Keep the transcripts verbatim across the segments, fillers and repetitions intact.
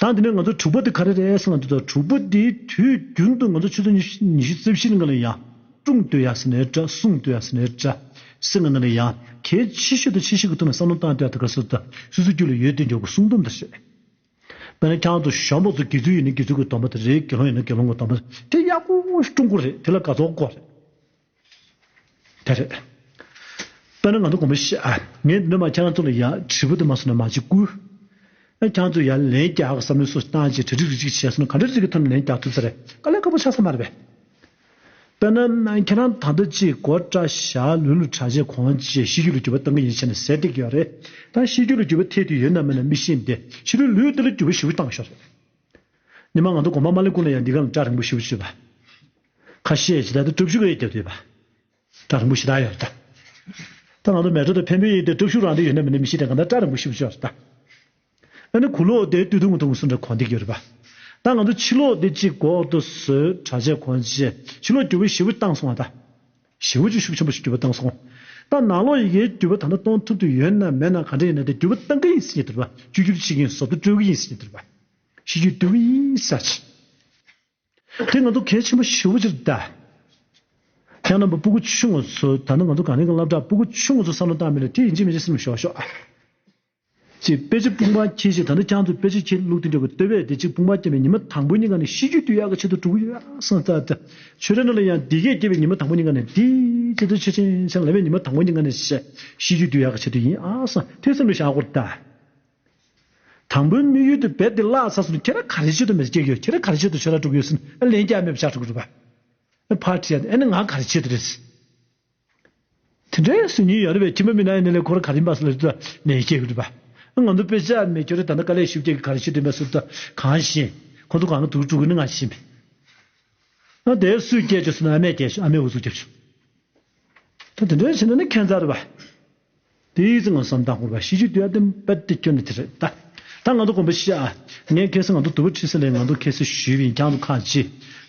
ད་འདི་ནས་ང་ཚོ་དྲུག་པ་དེ་ག་རེ་རེད་ཟེར་ན། འདི་ཚོ་དྲུག་པ་དེ་དུས་རྒྱུན་དུ་ང་ཚོ་ཆུ་ཚོད་ཉི་ཤུ་རྩ་བཞི་ནང་ལ་ཡང་སྲུང་སྡོད་ཡ་ཟེར་ནའི་འདྲ། སྲུང་སྡོད་ཡ་ཟེར་ནའི་འདྲ། ཟེར་ང་ནང་ལ་ཡང་གལ་ཆེ་ཤོས་དང་ཆེ་ཤོས་ཀྱི་ཐོག་ནས་བསམ་བློ་བཏང་སྡོད་ཡ་དེ་ག་སོ་ད་སོ་སོའི་རྒྱུད་ལ་ཡོད་དེ་འཇོག་གི་སྲུང་སྡོམ་དེ་རེད། དཔེར་ན་ཁྱེད་རང་ཚོ་གཞོན་པ་ཚོ་དགེ་ཚུལ་ཡིན་ན་དགེ་ཚུལ་གྱི་སྡོམ་པ་དེ་རེད། དགེ་སློང་ཡིན་ན་དགེ་སློང་གི་སྡོམ་པ་དེ་ཡག་པོ་སྲུང་དགོས་རེད། དེ་ལ་དགའ་ཚོར་དགོས་རེད། དེ་རེད། དཔེར་ན་ང་ཚོ་དགོངས་པ་བཞེས་ཨ། ངས་འདི་ནས་མར་ཁྱེད་རང་ཚོ་ལ་ཡ་དྲིལ་བུ་དེ་མ་སོང་ན་མ་གཅིག་བསྐུར། ཨ་ཁྱེད་རང་ཚོ་ཡར་ལན་རྒྱག་གི་བསམ་བློའི་སོ་བཏང་བྱས་གྲ་སྒྲིག་རེ་ཅིག་བྱས་སོང་ན་ག་འདྲ་རེ་ཅིག་གི་ཐོག་ནས་ལན་རྒྱག་ཐུབ་ས་རེད། དཀའ་ལས་ཁག་པོ་ཆགས་ས་མ་རེད་པས། དཔེར་ན་ཁྱེད་རང་ད་ལྟ་ཅིག་སྒོ་བཀྲ་བཞག་ལུས་ལུ་གྲྭ་ཆས་གོན་བྱས་ཤེས་རྒྱུད་ལ་འགྱུར་བ་གཏང་གི་ཡིན་བྱས་ནས་ཟེར་བསྡད་ཀྱི་ཡོད་རེད། ད་ཤེས་རྒྱུད་ལ་འགྱུར་བ་ཐེབས་དུས་ཡོད་ན་མེད་ན་མི་ཤེས་ཏེ་ཕྱི་རོལ་ལུས་དེ་ལ་འགྱུར་བ་ཞེ་པོ་བཏང་ཤོག་རེད། ཉི་མ་ང་ཚོ་དགོན་པ་མ་སླེབས་གོང་ལ་ཡང་འདི་ག་ལ་སྐྲ་རིང་པོ་ཞེ་པོ་ཅིག་བྱས་པ། ཁ་ཤས་ཅིག་ད་ལྟ་སྐྲ་ཤུགས་ཡོད་རྒྱབ་བསྡད་པ། སྐྲ་རིང་པོ་ཞེ་དྲག་ཡོད་རེད་ད། ད་ང་ཚོ་མལ་གྲོ་དང་འཕན་པོའི་ཡིན་ཏེ་སྐྲ་ཤུགས་རང་དེ་ཡོད་ན་མེད་ན་མི་ཤེས་ཏེ་གང་ལྟར་སྐྲ་རིང་པོ་ཞེ་པོ་ཅིག་ཡོད་རེད་ད། ཨ་ནི་གུ་ལོག་དེ་སྟོད་ཐུང་ཐུང་སུ་འདྲ་གོན་བསྡད་ཀྱི་ཡོད་རེད་པ། ད་ང་ཚོ་ཕྱི་ལོགས་དེ་གཅིག་སྒོ་ཏུ་བཟོས་གྲྭ་ཆས་གོན་བྱས་ཕྱི་ལོགས་འགྱུར་བ་ཞེ་པོ་བཏང་སོང་བ་ད། ཞེ་པོ་ཅིག་ཤུགས་ཆེན་པོ་ཞིག་འགྱུར་བ་བཏང་སོང་། ད་ནང་ལོགས་ཡི་གེའི་འགྱུར་བ་ད་ལྟ་གཏོང་ཐུབ་ཏུ་ཡོད་ན་མེད་ན་ག་འདྲ་ཡིན་ན་དེ་འགྱུར་བ་བཏང་གི་ཡིན་ཟེར་ཉེ་དུ་རེད་པ། བཅོས་བསྒྱུར་བྱེད་ཀྱི་ཡིན། བཟོ་ལྟ་སྤྲོད་ཀྱི་ཡིན་ཟེར་ཉེ་དུ་རེད་པ། ཤེས་རྒྱུད་སྡུག་གི་ཡིན་ཟེར་ཅིག་དེ་ང་ཚོ་གལ་ཆེན་པོ་ཞེ་པོ་ཅིག་རེད་ད། ཁྱེད་རྣམ་པ་སྤུ་གུ་ཆུང་ངུ་ཚོ་ད་ནི་ང་ཚོ་ག་ནས་ག་སློབ་གྲྭ་སྤུ་གུ་ཆུང་ངུ་ཚོ་བསམ་བློ་བཏང་མེད་ན་དེ་ཡིན་གཅིག་མིན་གཅིག་སེམས་ལ་ཞོག་ཞོག་ཨ། ཅེས་དཔེ་ཆ་དཔུང་པ་འཁྱེར་བྱས་ད་ནི་ཁྱེད་ཚོ་དཔེ་ཆ་འཁྱེར་བླུག་དེ་འདྲ་གི་ལྟོས་པས་དེ་གཅིག་དཔུང་པ་འཁྱེར་བའི་ཉི་མ་དང་པོ་ཉིན་ག་ནས་ཤེས་རྒྱུད་སྡུག་ཡག་གི་ཆེད་དུ་འགྲོ་གི་ཡོད་ཨ་སང་ད་ད། ཆོས་ར་ནང་ལ་ཡང་འདི་གས་སྐྱེས་པའི་ཉི་མ་དང་པོ་ཉིན་ག་ནས་འདི་ཅི་ད་ཆོས་ཆེན་ཆེན་ལབ་པའི་ཉི་མ་དང་པོ་ཉིན་ག་ནས་ཤེས་ཤེས་རྒྱུད་སྡུག་ཡག་གི་ཆེད་དུ་ཡིན་ཨ་སང་དེ་སེམས་ལ་བཞག་དགོས་ད། དང་པོའི་དམིགས་ཡུལ་དེ་རྦད་དེ་བརླག་ཚར་སོང་ན་ཁྱེད་རང་ག་རེ་ཆེད་དུ་མེད་སྐྱེ་ཡོད། ཁྱེད་རང་ག་རེ་ཆེད་དུ་ཆོས་ར་འགྲོ་གི་ཡོད་ཟེར་ན་ཨ་ལན་རྒྱག་མེད་པ་ཆགས་འགྲོ་གི་རེད་པ། ཨ་ཕར་དྲིས་ཡ་དེ་ཨ་ནི་ང་ག་རེ་ཆེད་དུ་རེད། དེ་འདྲའི་སུ་ཉིད་ཡོད་རེད་པས། ཁྱིམ་པ་མི་ནག་ཡིན་ན་ལས་ཁོ་རང་ག་རེ་ཡིན་པ་སུ་ལ་ལན་སྐྱེ་གི་རེད་པ། ཨ་ང་ཚོ་དཔེ་ཆ་མེད་ཁྱོད་རེད་ད་ནི་དཀའ་ལས་ཞུ་སྐྱེ་གི་ག་རེ་ཆེད་དུ་ཡིན་པ་སུ་ད་གང་ཤེས། ཁོ་ཚོ་གང་ལ་འདུག་འགྲོ་གི་ནི་ང་ཤེས་མེད། ཨ་དེ་སུས་སྐྱེ་ཆོག་སུ་ན་ཨ་མས་སྐྱེ་ཆོག་ཨ་མས་འུ་ཚུགས་རྒྱབ་ཆོག་ད་དེ་འདྲའི་བྱས་ན་ནི་ཁྱད་མཚར་རེད་པ། དེའི་ཚེ་ང་བསམ་བཏང་དགོས་པ་ཤེས་རྒྱུད་སྡུག་ཡག་དེ་རྦད་དེ་སྐྱོན་ནི་དེ་རེད་ད། ད་ང་ཚོ་དགོངས་པ་བཞེས་ཨ། ངས་ཁ་སང་ང་ཚོ་དུ་བ་ཁྲི་སི་ལས་ང་ཚོ་ཁ་སང་ཞུས་པ་ཡིན། ཁྱེད་ཚོ་ཁག་ཅིག་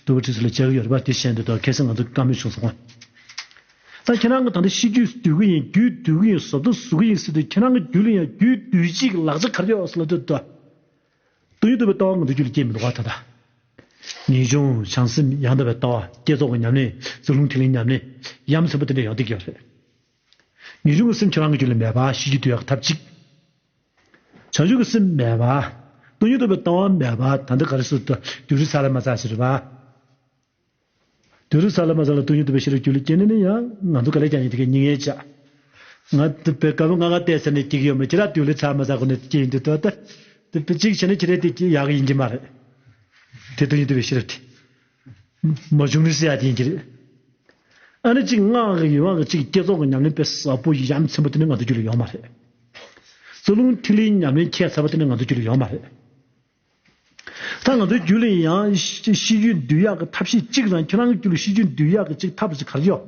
དུ་བ་ཁྲི་སི་ལ་བཅར་གི་ཡོད་རེད་པ། དེ་བཤད་འདོད་དོ་ཁ་སང་ང་ཚོ་བཀའ་མོལ་བྱུང་སོང་ཨ། ད་ཁྱེད་རང་གི་ད་ལྟ་ཤེས་རྒྱུད་སྡུག་གི་ཡིན། རྒྱུད་སྡུག་གི་ཡིན། བཟོ་ལྟ་བཟོ་གི་ཡིན་ཟེར་དུས་ཁྱེད་རང་གི་རྒྱུད་ལ་ཡང་རྒྱུད་སྡུག་ཅིག་ལག་ཆ་ག་རེ་ཡོད་ཟེར་ལབ་དུས་ད། སྟོང་ཉིད་རྟོགས་པའི་ལྟ་བ་ང་ཚོ་རྒྱུད་ལ་སྐྱེས་མི་འདུག་ག་ད་ལྟ། ངེས་འབྱུང་བྱང་སེམས་ཡང་དག་པའི་ལྟ་བ་བསྐྱེད་རྫོགས་ཀྱི་ཉམས་ལེན་རྩ་རླུང་ཐིག་ལེའི་ཉམས་ལེན་ཡ་མཚན་པོ་དེ་འདྲ་ཡོང་བསྡད་ཀྱི་ཡོད་རེད། ངེས་འབྱུང་གི་སེམས་ཁྱོད་རང་གི་རྒྱུད་ལ་མེད་པ་ཤེས་རྒྱུད་སྡུག་ཡག་གི་ཐབས་གཅིག་བྱང་ཆུབ་ཀྱི་སེམས་མེད་པ། སྟོང་ཉིད་རྟོགས་པའི་ལྟ་བ་མེད་པ། ད་ལྟ་ག་རེ་ཟེར་ད་སྡུག་རུས་ཚ་ལ་མ་ཚ་ཟེར་བ། སྡུག་རུས་ཚ་ལ་མ་ཚ་ལ་སྟོང་ཉིད་རྟོགས་པའི་ཤེས་རབ་རྒྱུད་ལ་སྐྱེས་ནས་ནི་ཡང་ང་ཚོ་ག་ལེ་ཀྱང་ཡིན་དེ་གའི་སྙིང་ཡས་བྱ། ང་དེ་བས་དཀར་པོ་ང་ང་བལྟས་ཟེར་ནས་སྐྱེ་གི་ཡོད་མེད་ཁྱེད་རང་སྡུག་རུས་ཚ་མ་ཚ་གོ་ནས་སྐྱེ་ཡིན་དུས་ད་ལྟ། དེ་བས་གཅིག་བྱས་ན་ཁྱེད་རང་དེ་སྐྱེ་ཡག་གི་ཡིན་གྱི་མ་རེད། དེ་སྟོང་ཉིད་རྟོགས་པའི་ཤེས་རབ་དེ། མ་བྱུང་ནི་ཟེར་ཡག་དེ་ཡིན་གྱི་རེད། ཨ་ནི་གཅིག་སྔགས་ཀྱི་ཡུལ་དབང་གི་གཅིག་བསྐྱེད་རྫོགས་ཀྱི་ཉམས་ལེན་དཔེ་ཟབ་པོ་ཡ་མཚན་པོ་དེ་ནི་ང་ཚོ་རྒྱུད་ལ་ཡོད་མ་རེད། རྩ་རླུང་ཐིག་ལེའི་ཉམས་ལེན་ཁྱད་མཚར་བ་དེ་ནི་ང་ཚོ་རྒྱུད་ལ་ཡོད་མ་རེད། ད་ང་ཚོའི་རྒྱུད་ལ་ཡང་ཤེས་རྒྱུད་འདུལ་ཡག་གི་ཐབས་ཤེས་གཅིག་རང་ཁྱེད་རང་གི་རྒྱུད་ལ་ཤེས་རྒྱུད་འདུལ་ཡག་གི་གཅིག་ཐབས་ཤེས་ག་རེ་ཡོད་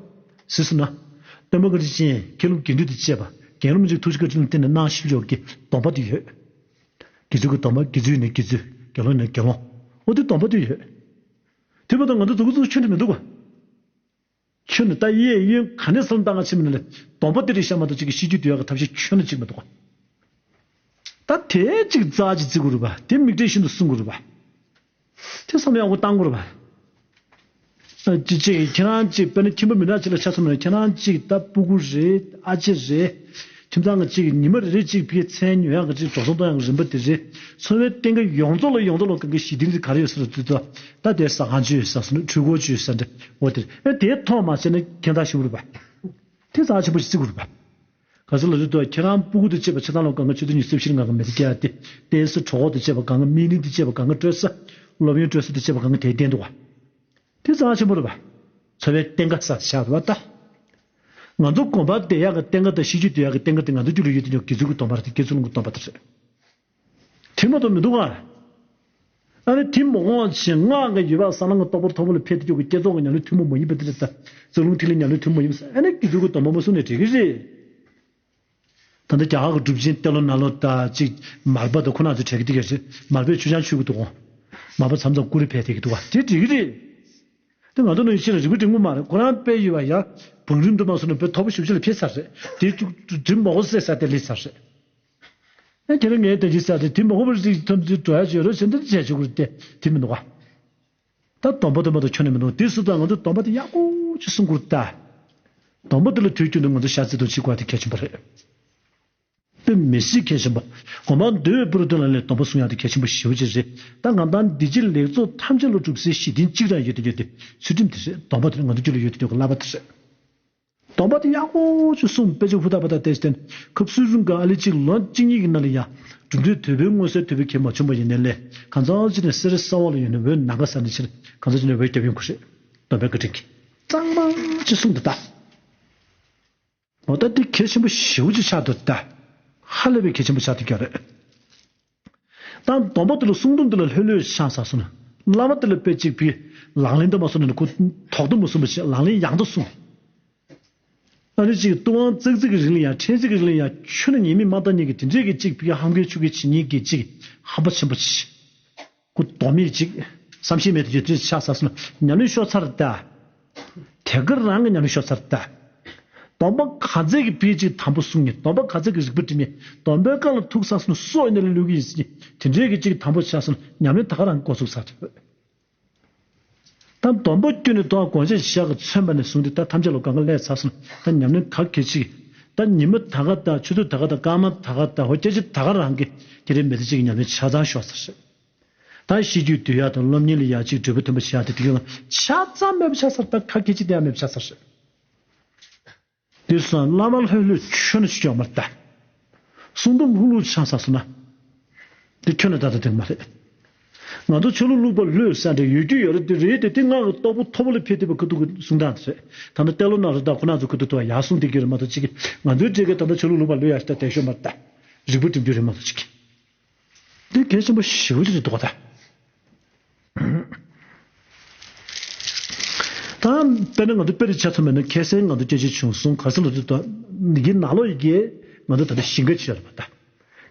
ཟེར་སོང་ན། སྟོན་པ་བཀའ་དྲིན་ཅན་མཁན་སློབ་དགེ་འདུན་དང་བཅས་པ་རྒན་སློབ་མ་གཅིག་ཐུགས་རྗེ་བཀའ་དྲིན་ལ་བརྟེན་ནས་གནང་ཞིབ་འཇོག་གི་སྡོམ་པ་དེ་ཡོད། དགེ་ཚུལ་གྱི་སྡོམ་པ། དགེ་ཚུལ་ཡིན་ན་དགེ་ཚུལ། དགེ་སློང་ཡིན་ན་དགེ་སློང་། འོ་དེ་སྡོམ་པ་དེ་ཡོད། དེ་བར་དུ་ང་ཚོ་འདུག་གི་འདུག་ཆོས་འདི་མི་འདུག་ག་ཆོས་ནི་ད་གཡས་གཡོན་ག་ནས་བསམ་བཏང་ང་ཕྱིན་མིན་ལས་སྡོམ་པ་དེ་རིགས་བཤད་མ་གཏོགས་གཅིག་གི་ཤེས་རྒྱུད་འདུལ་ཡག་གི་ཐབས་ཤེས་ཁྱོན་ནས་གཅིག་མི་འདུག་ག་ད་དེ་གཅིག་རྩ་གཅིག་བརྩི་དགོས་རེད་པ། དེ་མིག་འབྲས་ཤིན་ཏུ་སྲུང་དགོས་རེད་པ། དེ་བསམ་ཡག་པོ་བཏང་དགོས་རེད་པ། ཨ་ཅི་ཅིག་ཁྱེད་རང་གཅིག་དཔེར་ན་ཁྱིམ་པ་མི་ནག་ཅིག་ལ་ཆ་མཚོན་ན་ཁྱེད་རང་གཅིག་ད་སྤུ་གུ་རེད། ཨ་ཅེ་རེད། ཁྱིམ་ཚང་གི་གཅིག་ཉི་མ་རེ་རེ་གཅིག་ཕ་གིའི་མཚན་ཉོ་ཡག་གི་གཅིག་འགྲོ་སོང་གཏོང་ཡག་གི་རིམ་པ་དེ་རེད། འཚོ་བའི་གཏན་ཁ་ཡོངས་རྫོགས་ལ་ཡོངས་རྫོགས་ལ་གང་གི་གཞི་རྟེན་དེ་ག་རེ་ཡོད་ཟེར་ན་དེ་ཚོ་ད་དེ་ཟ་ཁང་ཅིག་ཡོད་ས་སོ་ན་འཕྲུལ་འཁོར་ཅིག་ཡོད་ས་འདྲ་འོ་དེ་རེད། ཨེ་དེ་མཐོང་མ་བྱས་ན་ཁྱད་མཚར་ཞིག་རེད་པ། དེ་རྩ་ཆེན་པོ་ཞིག་བརྩི་དགོས་རེད་པ། ག་ཚོད་ལ་རེད་དོ། ཁྱེད་རང་སྤུ་གུ་དང་བཅས་པ་ཆ་ཚང་ལ་གང་ག་ཆུ་ཚོད་ཉི་ཤུ་རྩ་བཞི་ནང་གང་ག་མེད་དེ་སྐྱེ་ཡ་དེ། ཏེས་གྲོད་ཁོག་དང་བཅས་པ་གང་ག་སྨན་རིན་དང་བཅས་པ་གང་ག་སྤྲོད་ས། སློབ་ཡོན་སྤྲོད་ས་དང་བཅས་པ་གང་ག་དེ་བསྟན་འདུག་བ། དེ་རྩ་ཆེན་པོ་རེད་པ། འཚོ་བའི་གཏན་ཁ་ས་ཆགས་རེད་པ་ད། ང་ཚོ་དགོན་པར་བསྡད་ཡག་གི་གཏན་ཁ་དང་ཤེས་རྒྱུད་སྡུད་ཡག་གི་གཏན་ཁ་དེ་ང་ཚོ་རྒྱུད་ལ་ཡོད་དེ་ཉོ་དགེ་ཚུལ་གྱི་སྡོམ་པ་རེད་དེ་དགེ་ཚུལ་སློང་གི་སྡོམ་པ་དེ་རེད། དེ་མ་གཏོགས་མི་འདུག་ག་ཨ་ནི་དེ་མ་འོངས་ཕྱིན་སྔགས་ཀྱི་ཡུལ་བ་ས་ལམ་གྱི་རྟོགས་པ་མཐོན་པོ་ལ་ཕེབས་ཏེ་ཀྱོག་གི་བསྐྱེད་རྫོགས་ཀྱི་ཉམས་ལེན་ཐུན་མོང་མ་ཡིན་པ་དེ་ལ་ད་རྩ་རླུང་ཐིག་ལེ་ཉམས་ལེན་ཐུན་མོང་མ་ཡིན་ཟེར་ཨ་ནི་དགེ་ཚུལ་གྱི་སྡོམ་པ་མ་བསྲུངས་ནས་འགྲིག་གི་རེད། ད་ལྟ་རྒྱ་གར་གྱི་གྲུབ་ཆེན་ཏེ་ལོ་ན་ལོ་དང་གཅིག་མར་པ་དང་ཁོ་རང་ཚོ་གྲས་ཀྱི་དེ་ག་རེད། མར་པས་ཆུ་ཆང་མཆོད་ཀྱི་འདུག་གོ། མར་པ་མཚམས་མཚམས་ཀུ་རེ་ཕེབས་བསྡད་ཀྱི་འདུག་བ་དེ་འགྲིག་གི་རེད། དེ་ང་ཚོ་ནང་ཕྱིར་རིག་པ་འབྲིང་པོ་མ་རེད། ཁོ་རང་དཔེ་ཡོད་པ་ཡ། བང་རིམ་དུ་མ་སོང་ན་དཔེ་མཐོ་པོ་ཞེ་པོ་ཅིག་ལ་ཕེབས་ཚར་རེད། དེ་བཅུ་དྲུག་མོག་སེ་ས་དེ་ལས་ཚར་རེད། ཨ་ཁྱེད་རང་ངའི་བསྟན་བྱའི་ས་དེ་དེ་མ་ཧོ་པར་ཅིག་ཐམས་ཅད་འགྲོ་ཡ་ཅིག་ཡོད་རེད་ཟེར་འདི་བྱས་ཆོག་གི་རེད་དེ་དེ་མི་འདུག་ག་ད་སྡོམ་པ་དེ་མ་གཏོགས་ཁྱོན་ནས་མི་འདུག་དེ་སུ་དང་ང་ཚོས་སྡོམ་པ་དེ་ཡག་པོ་ཅིག་སྲུང་དགོས་རེད་ད། སྡོམ་པ་དེ་ལ་དུས་རྒྱུན་དུ་ང་ཚོ་ཞལ་རྩིས་དང་ཕྱི་དགོས་པ་དེ་གལ་ཆེན་པོ་རེད། དཔེ་མི་སྲིད་གལ་ཆེན་པོ། སྒོམ་པ་འདོད་པའི་བར་དུ་ལ་ལས་སྡོམ་པ་སྲུང་ཡག་དེ་གལ་ཆེན་པོ་ཞེ་པོ་ཅིག་རེད། ད་ང་ཏང་འདི་ཕྱི་ལེགས་ཚོགས་ཐམས་ཅད་ལ་སྒྲུབ་སའི་གཞི་རྟེན་གཅིག་རང་ཡོད་དེ་ཡོད་དེ་ཚུལ་ཁྲིམས་དེ་རེད། སྡོམ་པ་དེ་ང་ཚོ་རྒྱུད་ལ་ཡོད་དེ་ཡོད་ཀྱི་བསླབ་པ་དེ་རེད། སྡོམ་པ་དེ་ཡག་པོ་ཅིག་སྲུང་དཔེ་ཆ་ཧུར་ཐག་པ་དང་བལྟས་ཏེ་ཁབ་སུ་རུང་ག་ཨ་ལི་གཅིག་ལོ་གཅིག་གཉིས་ཀྱི་ནང་ལ་ཡང་གྲུབ་འབྲས་དོད་པའི་མངོན་གསལ་དོད་པའི་གེགས་མ་བྱུང་བ་ཡིན་ནའི་ལས་གང་ཚང་ཅིག་ནས་སེ་ར་ས་འོག་ལ་ཡོད་ནས་འོད་ནམ་མཁའ་གསལ་ནས་ཕྱིར་གང་ཚང་ཅིག་ནས་འོད་རྒྱབ་ཡོང་གི་རེད། སྡོམ་པའི་བཀའ་དྲིན་གྱིས་གཙང་མ་ཅིག་སྲུང་དེ་ད། འོ་ད་འདི་གལ་ཆེན་པོ་ཞེ་པོ་ཅིག་ཆགས་འདུག་ད། ཧ་ལས་པའི་གལ་ཆེན་པོ་ཆགས་འདུག་ཀྱང་རེད། ད་སྡོམ་པ་དེ་ལ་སྲུང་སྡོམ་དེ་ལ་ལྷོད་ལྷོད་ཆགས་ས་སོང་ན། བླ་མ་དེ་ལ་དཔེ་གཅིག་བི་ལག་ལེན་དུ་མ་སོང་ན་ཁོ་དོག་ཏུ་མ་སོང་བ་ཞིག་ལག་ལེན་ཡང་དུ་སོང་། ཨ་ནི་གཅིག་ཏུ་དབང་ཙག་ཙིག་གི་རིང་ལ་ཡང་ཕྲན་ཚེགས་ཀྱི་རིང་ལ་ཡང་ཁྱོན་ནས་ཉེས་དམིགས་མ་བལྟ་ཉེས་ཀྱི་དེ་འདྲས་ཀྱི་གཅིག་བི་ཧམ་གའི་ཆུ་གའི་བྱེད་ཉེས་ཀྱི་གཅིག་ཧམ་པ་ཆེན་པོ་ཆེ། ཁོ་སྡོམ་མེད་ཅིག་བསམ་ཤེས་མེད་དུ་ཡོད་དུས་ཆགས་ས་སོང་ན་ཉམས་ལེན་ཤོར་ཚར་ད། དེ་ག་རང་གི་ཉམས་ལེན་ཤོར་ཚར་ད། སྡོམ་པ་ག་ཚད་ཀྱི་བི་ཅིག་དམ་པོ་སྲུང་ཉེ། སྡོམ་པ་ག་ཚད་ཀྱི་རིག་པ་སྒྲིམ་ཉེ། སྡོམ་པའི་སྒང་ལ་ཐུག་ས་སོང་ན་སྲོག་ཡིན་ན་ལ་ལུས་ཀྱི་ཡིན་ཟེར་ཉེ། དེ་འདྲའི་གི་ཅིག་དམ་པོ་ཆགས་སོང་ན་ཉམས་ལེན་ད་ག་རང་འགོ་ཚུགས་ཚར་ད། ད་སྡོམ་པ་བསྐྱོན་ནས་དོ་དགོངས་བཞེས་བཞག་གི་མཚོན་པ་ནས་བཟུང་སྟེ་ད་ཐམས་ཅད་ལ་གང་ག་ལས་ཚར་སོང་ན་ད་ཉམས་ལེན་ག་གེ་ཅིག་ད་ཉི་མ་ད་ག་ད་ཆུ་ཚོད་ད་ག་ད་སྐར་མ་ད་ག་ད་ཧོ་སྐྱེ་ཅི་ད་ག་རང་གི་དེ་རེད་མེད་དེ་ཅིག་གི་ཉམས་ལེན་ཆ་ཚང་ཤོར་ཚར་རེད། ད་ཤེས་རྒྱུད་འདུལ་ཡག་དང་སློབ་གཉེར་ལ་ཡག་ཅིག་འབྲས་བུ་ཐོན་པ་བྱེད་ཡག་དེ་དེ་ག་ཆ་ཚང་མེད་པ་ཆགས་ཚར། ད་ཁ་སྐད་ཅིག་དེ་ཡང་མེད་པ་ཆགས་ཚར་ཞེས། དེ་སོང་བླ་མ་ལྷོད་ལྷོད་ཁྱོན་ནས་ཅིག་ཡོད་མ་རེད་ད། གསུང་དུམ་ལྷུག་ལྷུག་ཆགས་ཚར་སོང་ན། དེ་ཁྱོན་ནས་ད་ལྟ་དེ་མ་རེད། ང་ཚོ་ཆོས་ལུགས་ལུགས་པ་ལྷོད་ས་འདྲ་ཡོད་རྒྱུ་ཡོད་རེད། དེ་རེད་དེ་དེ་ང་གི་རྟོགས་པ་མཐོ་པོ་ལ་ཕེབས་བསྡད་པ་ཁུ་ཐུག་གི་གསུང་སྟངས་དེ་རེད། ད་ལྟ་ཏེ་ལོ་ན་རེད་ད་ཁོ་ན་ཚོ་ཁུ་ཐུག་ཏུ་ཡར་གསུང་བསྡད་ཀྱི་རེད་མ་གཏོགས་ཅིག་ང་ཚོའི་གྲས་ཀས་ད་ལྟ་ཆོས་ལུགས་ལུགས་པ་ལྷོད་ཡག་ཞིག་ད་དེ་ཤོད་མ་རེད་ད། རིག་པ་སྒྲིམ་རྒྱུ་རེད་མ་གཏོགས་ཅིག་འདི་གལ་ཆེན་པོ་ཞེ་པོ་ཅིག་རེད་འདུག་ག་ད། ད་དཔེར་ན་ང་ཚོ་དཔེ་རེ་ཆ་མཚོན་པ་ཡིན་ན་ཁ་སང་ང་ཚོ་སྐད་ཆ་བྱུང་སོང་ག་རེ་ཟེར་ན་དེ་ད་ནི་གི་ནང་ལོགས་ཡི་གེ་ང་ཚོ་ད་ལྟ་ཞིང་ཁ་ཆེ་རེད་པ་ད།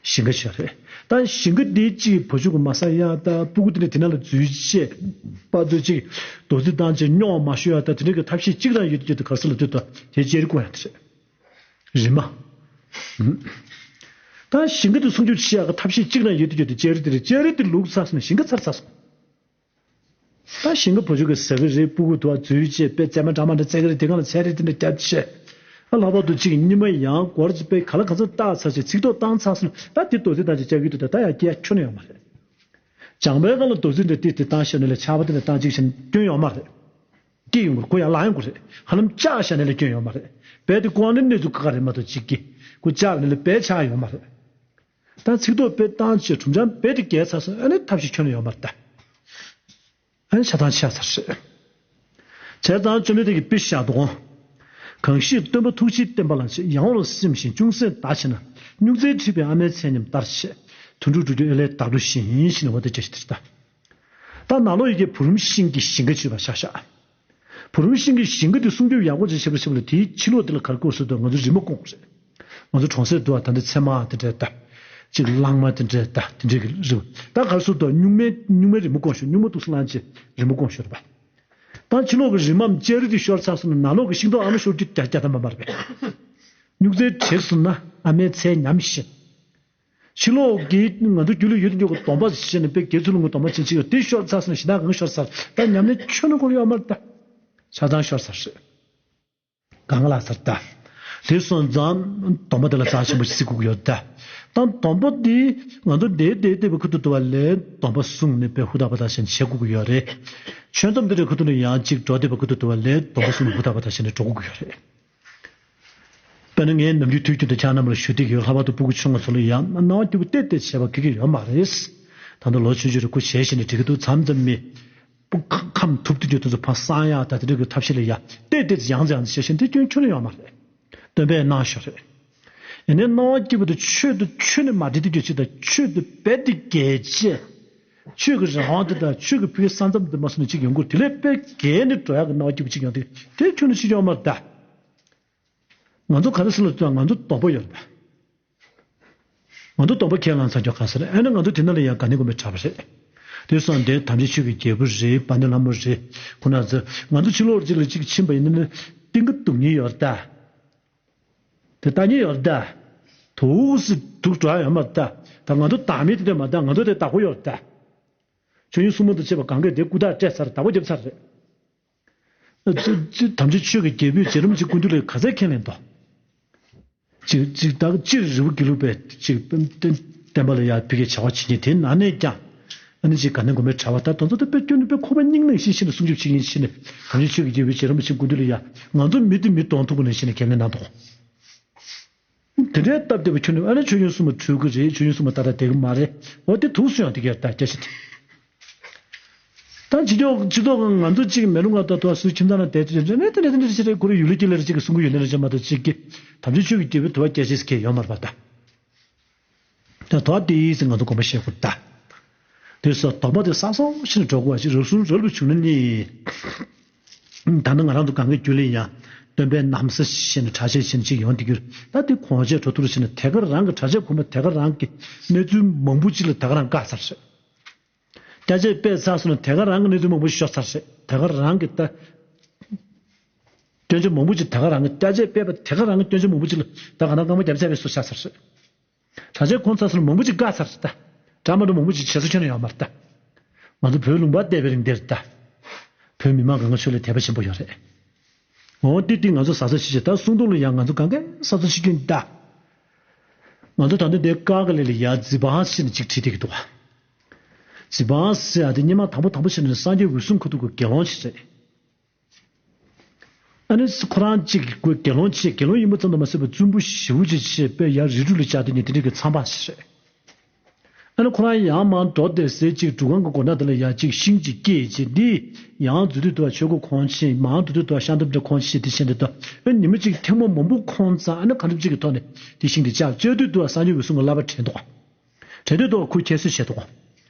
ཞིང་ཁ་ཆེ་རེད། ད་ཞིང་ཁ་འདི་གཅིག་བ་ཕྱུགས་ཀྱི་མ་ས་ཡ་ད་སྤུ་གུ་དེ་ནས་དེ་ནང་ལ་འཛུལ་བྱས་པ་ཚོ་གཅིག་རྡོ་རྩིག་བཏང་བྱས་རྙོག་མ་ཤོར་ཡ་ད་དེ་འདྲ་གི་ཐབས་ཤེས་གཅིག་རང་ཡོད་དུས་ད་ག་རེ་ཟེར་ན་དེ་ད་དེ་ཅེ་རི་ཀོ་ཡ་དེ་རེད། རི་མ། ད་ཞིང་ཁ་དེ་སྲུང་སྐྱོབ་བྱེད་ཡག་གི་ཐབས་ཤེས་གཅིག་རང་ཡོད་དུ་ཡོད་དེ་ཅེ་རི་དེ་རེད། ཅེ་རི་དེ་ལུག་ཚར་སོང་ན་ཞིང་ཁ་ཚར་ཚར་སོང་། ད་ཞིང་ཁ་བ་ཕྱུགས་ཀྱི་ཟ་གི་རེད། སྤུ་གུ་དུ་བ་འཛུལ་བྱས་པས་རྫས་མ་འདྲ་མ་འདྲ་བཙལ་གི་རེད། དེ་ག་ལ་ཚན་རིག་དེ་འདྲ་རྒྱབ་བྱས། ཨ་ལྷག་པར་དུ་གཅིག་གཉིས་མ་ཡང་སྒོར་གཅིག་པས་ག་ལ་ག་ཚོད་བཏགས་ཚར་བྱས་ཚིག་ཐོ་བཏང་ཚར་སོང་ན་ད་དེ་རྡོ་རྩིག་བཏང་བྱས་བཅའ་གི་འདུག་ད་ད་ཡང་སྐྱེ་ཁྱོན་ནས་ཡོད་མ་རེད། ལྗང་པའི་སྒང་ལ་རྡོ་རྩིག་འདྲ་དེ་དེ་བཏང་ཤོར་ནས་ལས་ཆར་པ་དེ་འདྲ་བཏང་གཅིག་བྱས་ན་སྐྱོན་ཡོད་མ་རེད། སྐྱེ་ཡོང་གི་རེད། ཁོ་ཡང་ལངས་ཡོང་གི་རེད། ཧ་ལམ་བཅག་བཞག་ནས་ལས་སྐྱོན་ཡོད་མ་རེད། རྦད་དེ་ཁོ་ཨ་ནི་གནས་ཚུལ་ཁག་ཁག་རེད་མ་གཏོགས་གཅིག་གིས་ཁོ་བཅག་ནས་ལས་རྦད་ཆགས་ཡོད་མ་རེད། ད་ཚིག་ཐོ་རྦད་བཏང་བྱས་གྲུབ་ཆ་རྦད་དེ་བརྒལ་ཚར་སོང་། ཨ་ནི་ཐབས་ཤེས་ཁྱོན་ནས་ཡོད་མ་རེད་ད། ཨ་ནི་ཆ་ཚང་ཆགས་ཚར་རེད། བྱས་ཙང་བཅོམ་ལྡན་འདས་ཀྱིས་དཔེ་བཞག་འདུག་གང་ཞིག་སྟོན་པ་ཐུགས་རྗེའི་བསྟན་པ་ལ། ཡང་བར་སེམས་ཤིང་ཅུང་ཟད་བརྡ་ཆེ་ན། སྨྱུག་རྩལ་ཁྲིད་པའི་ཨ་མའི་ཚལ་ཉམས་ལྟར་བྱས། དུད་འགྲོ་སྒྲུབ་རྒྱུ་ཨེ་ལས་བདག་སྒྲུབ་བཞིན། ཞེས་ནས་འོ་དེ་འདྲ་ཞིག་དེ་རེད་ད། ད་ནང་ལོགས་ཡི་གེ་བུ་རམ་ཤིང་གི་ཞིང་ཁ་ཆུད་པ་ཤག་ཤག་བུ་རམ་ཤིང་གི་ཞིང་ཁ་དེ་སྲུང་སྐྱོབ་ཡག་པོ་ཅིག་བྱེད་པ་བྱེད་པ་ལ་དེའི་ཕྱི་ལོགས་དེ་ལ་ག་རེ་དགོས་ཟེར་དུས་ང་ཚོ་རི་མོ་སྐོང་དགོས་རེད། ང་ཚོ་གྲོང་གསེབ་འདུག་བ། ད་འདི་ཚེར་མ་དེ་འདྲས་ད། གཅིག་གླང་མ་དེ་འདྲས་ད་དེ་འདྲས་ཀྱི་རི་མོ། ད་ག་རེ་ཟེར་དུས་སྨྱུག་མའི་སྨྱུག་མའི་རི་མོ་སྐོང་ཤོག་སྨྱུག་མ་འདུག་སེ་བླངས་བྱས་རི་མོ་སྐོང་ཤོག་རེད་པ། ད་ཕྱི་ལོགས་ཀྱི་རི་མོའམ་ལྕགས་རི་དེ་ཤོར་ཚར་སོང་ན་ནང་ལོགས་ཀྱི་ཤིང་ཏོག་ཨ་མ་ཤོར་རྒྱུ་རྒྱ་རྒྱ་ཐམ་པ་མ་རེད་པས། སྨྱུག་རྩལ་བྲེགས་སོང་ན་ཨ་མའི་ཚལ་ཉམས་ཤིང་། ཕྱི་ལོགས་ཀྱི་ང་ཚོ་རྒྱུད་ལ་ཡོད་དུ་འཇུག་གི་སྡོམ་པ་ཞེས་ནས་དཔེ་དགེ་ཚུལ་སློང་གི་སྡོམ་པ་ཅན་ཅིག་ཡོད། དེ་ཤོར་ཚར་སོང་ན་ཞེ་དྲག་གང་ཤོར་ཚར། ད་ཉམས་ལེན་ཁྱོན་ནས་དགོས་ཡོད་མ་རེད་ད། ཆ་ཚང་ཤོར་ཚར་རེད། གང་ལ་ཚར་ད། དེ་སོང་ཙང་སྡོམ་པ་དེ་ལ་རྩ་ཆེན་པོ་ཞིག་བརྩི་དགོས་ཀྱི་ཡོད་ད། ད་སྡོམ་པ་འདི་ང་ཚོ་འདས་འདས་འདས་པའི་ཁུ་ཐུ་དུ་བ་ལས་སྡོམ་པ་བསྲུངས་ནས་དཔེ་ཧུར་ཐག་པ་དང་བྱས་ནས་བྱེད་དགོས་ཀྱི་ཡོད་རེད། ཆོས་མཚམས་འདི་འདྲའི་ཁུ་ཐུ་ནས་ཡང་གཅིག་འགྲོ་བསྡད་པའི་ཁུ་ཐུ་དུ་བ་ལས་སྡོམ་པ་བསྲུངས་ནས་ཧུར་ཐག་པ་དང་བྱས་ནས་འགྲོ་དགོས་ཀྱི་ཡོད་རེད། དཔེར་ན་ངས་ནམ་རྒྱུན་དུས་རྒྱུན་དུ་ཁྱེད་རྣམས་ལ་ཞུ་བསྡད་ཀྱི་ཡོད། ལྷག་པར་དུ་སྤུ་གུ་ཆུང་བ་ཚོ་ལ་ཡང་སྣང་བ་སྐྱིད་པོ་ཏོག་ཙམ་བྱས་པ་གི་གི་ཡོད་མ་རེད། ད་ལྟ་ལོ་ཆུང་ཆུང་རེད། ཁོ་བྱས་ཤེས་ནས་འགྲིག་གི་འདུག་མཚམས་མཚམས་མི་སྤུ་ཁམས་ཐུབ་ཏུ་འགྱུར་དུས་ཚོད་ཕར་སང་ཡག་ད་དེ་འདྲ་གི་ཐབས་ཤེས་ལ་ཡ་ཏོག་ཙམ་ཡང་ཡང་བྱས་ཤེས་འདི་སྐྱོན་ཁྱོན་ནས་ཡོད་མ་རེད། སྟོན་པས་གནང་ཞོར་རེད། ཡིན་ནའི་སྣང་བ་སྐྱིད་པོ་དེ་ཆོས་དང་ཆོས་ནས་མ་འདྲེས་ཏེ་འགྱོ་ཅིག་དང་ཆོས་དེ་རྦད་དེ་རྒྱས་བྱས། ཆོས་ཀྱི་རང་དབང་དེ་དང་ཆོས་ཀྱི་ཕུགས་ས་མཚམས་དེ་མ་སོང་ནས་ཅིག་ཡོང་དགོས། དེ་ལས་དཔེ་རྒྱས་ནས་འགྲོ་ཡག་གི་སྣང་བ་སྐྱིད་པོ་ཅིག་ཡོང་དུས་དེ་ཁྱོན་ནས་ཅིག་ཡོད་མ་རེད་ད། ང་ཚོ་ག་རེ་ཟེར་ལབ་དུས་ང་ཚོ་སྡོམ་པ་ཡོད་རེད་པ། ང་ཚོ་སྡོམ་པ་ཁས་བླངས་ཚར་ཀྱོག་ག་ཟེར། ཨ་ནི་ང་ཚོ་དེ་ནང་ལ་ཡང་ག་ནི་དགོས་མེད་གྲྭ་པ་རེད། དེ་སོང་དེ་དམ་ཆོས་ཆོས་ཀྱི་རྒྱལ་པོ་རེད། དཔལ་ལྡན་ལྷ་མོ་རེད། ཁོ་ན་ཚོ་ང་ཚོ་ཕྱི་ལོགས་གཅིག་ལ་གཅིག་ཕྱིན་པ་ཡིན་ན་ནི་གཏིང་གི་སྡུག་ཉེས་ཡོད་རེད་ད། དེ་ལྟ་ཉེས་ཡོད་རེད་ད། དུག་སེ་དུག་འགྲོ་ཡ་ཡོད་མ་རེད་ད། ད་ང་ཚོ་བདག་མེད་དེ་མ་ད་ང་ཚོ་དེ་བདག་པོ་ཡོད་རེད་ད། ཆོས་དབྱིངས་སྲུང་མ་དང་བཅས་པ་གང་གས་དེ་སྐུ་ཐག་སྤྲད་ཚར། བདག་པོ་བརྒྱབ་ཚར་རེད། དམ་ཆོས་ཆོས་ཀྱི་རྒྱལ་པོས་རྗེ་རིན་པོ་ཆེ་སྐུ་མདུན་ལ་ག་ཚད་ཁས་ལེན་དོ། ཅིག་ཅིག་ད་སྤྱིར་རི་བོ་དགེ་ལུགས་པས་ཅིག་བསྟན་པ་ལ་ཡང་ཕ་གིའི་བྱ་བ་བྱེད་མཁན་དེ་ནང་ནས་ཀྱང་ཨ་ནི་ཅིག་དགའ་ལྡན་དགོན་པའི་གྲྭ་པ་ད་དེ་ཚོ་ད་དཔེ་སྐྱོན་ནི་དཔེ་ཁོག་པ་སྙིང་ནང་བཞིན་བྱས་ནས་སྲུང་སྐྱོབ་བྱེད་མཁན་བྱས་ནས་དམ་ཆོས་ཆོས་ཀྱི་རྒྱལ་པོས་རྗེ་རིན་པོ་ཆེ་སྐུ་མདུན་ལ་ཡང་ང་ཚོ་མི་དེ་མི་གདོང་ཐུག་པ་ནང་བཞིན་ཁས་ལེན་གནང་དོ། དེ་འདྲའི་སྟབས་བདེ་པོ་ཁྱོན་ནས་ཨ་ནི་ཆོས་དབྱིངས་སྲུང་མ་འཁྲུལ་གི་རེད། ཆོས་དབྱིངས་སྲུང་མ་ཏག་ཏག་བསྡད་གི་མ་རེད། འོ་དེ་དུག་སུ་ཡང་དེ་གས་ད་སྐྱ་ཤི་དེ། ད་སྤྱི་ཚོགས་སྤྱི་ཚོགས་ང་ཚོ་གཅིག་མེ་ལུང་ག་ད་དུ་སུའི་ཁྱིམ་ཚང་ན་བསྡད་དུས་རེད་ནས་དེ་འདྲ་དེ་འདྲ་ཞིག་རེད། ཁོ་རེ་ཡུལ་ལ་སྐྱེ་ལ་རེ་གཅིག་གི་གསུང་གི་ཡོད་ནས་རེ་གཅིག་མ་གཏོགས་གཅིག་གི་དམ་ཆོས་ཆོས་ཀྱི་རྒྱལ་པོའི་དུ་བ་སྐྱ་ཤི་སྐྱེ་ཡོད་མ་རེད་པ་ད། ད་དོ་དེ་ཡིས་ང་ཚོ་དགོངས་པ་བཞེས་དགོས་ད། དེ་སོ་དོགས་པ་དེ་ས་སོ་ཕྱིན་འགྲོ་དགོས་པ་ཞིག་རབ་གསུམ་རབ་ཏུ་བྱུང་ན་ནི། ད་ནི་ང་རང་ཚོ་གང་གི་རྒྱུད་ལ་ཡང་སྟོན་པའི་ན་བཟའ་ཞེས་ནས་གྲྭ་ཆས་ཞེས་ནས་ཅིག་ཡོང་དེ་གྱུར། ད་དེ་གོང་ཆེ་འགྲོ་ཐུར་ཞེས་ནས་དེ་ག་རང་གི་གྲྭ་ཆས་གོན་པ་དེ་ག་རང་གི་གནས་ཚུལ་མང་པོ་ཅིག་ལ་དེ་ག་རང་བཀག་ཚར་ཤག་སྐྱ་ཆས་སྤེལ་ཚར་སོང་ན་དེ་ག་རང་གི་གནས་ཚུལ་མང་པོ་ཤོར་ཚར་ཤག་དེ་ག་རང་གི་ད་སྐྱོན་ཆ་མང་པོ་ཅིག་དེ་ག་རང་གི་སྐྱ་ཆས་སྤེལ་བ་དེ་ག་རང་གི་སྐྱོན་ཆ་མང་པོ་ཅིག་ལ་ད་ག་ན་རྐང་པ་རྒྱབ་ཚད་པའི་སོ་ཆགས་ཚར་ཤག་གྲྭ་ཆས་གོན་ཚར་སོང་ན་མང་པོ་ཅིག་བཀག་ཚར་ཟེར་ད། གྲྭ་མ་འགྲོ་མང་པོ་ཅིག་བྱེད་ས་ཁྱོན་ནས་ཡོད་མ་རེད་ད། ང་ཚོ་བོད་ལུང་པ་བལྟས་པའི་རིང་འདིར་ད། བོད་མི་མང་གང་ག་ཆོས་ལ་དད་པ་ཆེན་པོ་ཡོད་རེད། འོ་དེ་དེ་ང་ཚོ་གཟབ་གཟབ་བྱེད་ཅིག་ད་སྲུང་སྐྱོབ་ལ་ཡང་ང་ཚོ་གང་གས་གཟབ་གཟབ་བྱེད་ཀྱིན་ད། ང་ཚོ་ད་ལྟ་འདི་ཀ་ཀ་ལི་ལི་ཡ་ཛི་བང་ཞེས་ནས་ཅིག་བྲིས་བསྡད་ཀྱི་འདུག་བ། ཛི་བང་ཟེར་ཡ་དེ་སྙེ་མ་དང་པོ་དང་པོ་བྱས་ནས་སངས་རྒྱས་འོད་སྲུང་ཁ་ཐུག་གི་དགེ་སློང་ཞིག་རེད། ཨ་ནི་ཁོ་རང་གཅིག་གི་སྐུའི་དགེ་སློང་བྱས། དགེ་སློང་ཡིན་པ་ཙམ་དུ་མ་ཟད་པར་བཙུན་པོ་ཞེ་པོ་ཅིག་བྱས་པས་ཡར་རི་ཁྲོད་ལ་བཅར་དུས་ནས་དེ་འདྲ་གི་མཚམས་པ་ཞིག་རེད། ཨ་ནི་ཁོ་རང་ཡང་མར་འགྲོ་བསྡད་སའི་གཅིག་སྒྲུབ་ཁང་གི་སྒོ་ནང་དེ་ལ་ཡར་གཅིག་ཤིང་གཅིག་སྐྱེས་བྱས་འདི་ཡང་འཛུལ་དུས་དུ་བ་ཆོས་སྒོ་ཁོང་ཆེན་མང་དུ་དུས་དུ་བ་ཤང་ཐབས་འདྲ་ཁོང་ཆེན་དེ་བྱས་འདི་དུ་ཨ་ཉི་མ་གཅིག་ཐེངས་མ་མང་པོ་ཁོང་ཙང་ཨ་ནི་གང་ཐུབ་ཅིག་གི་ཐོག་ནས་དེ་ཤིང་དེ་བཅག་བཅག་དུས་དུ་བ་སངས་རྒྱས་འོད་སྲུང་གི་བསླབ་པ་དྲན་འདུག་ག་དྲན་དུས་དུ་བ་ཁོས་ཁྱད་གསོད་བྱས་འདུག་ག་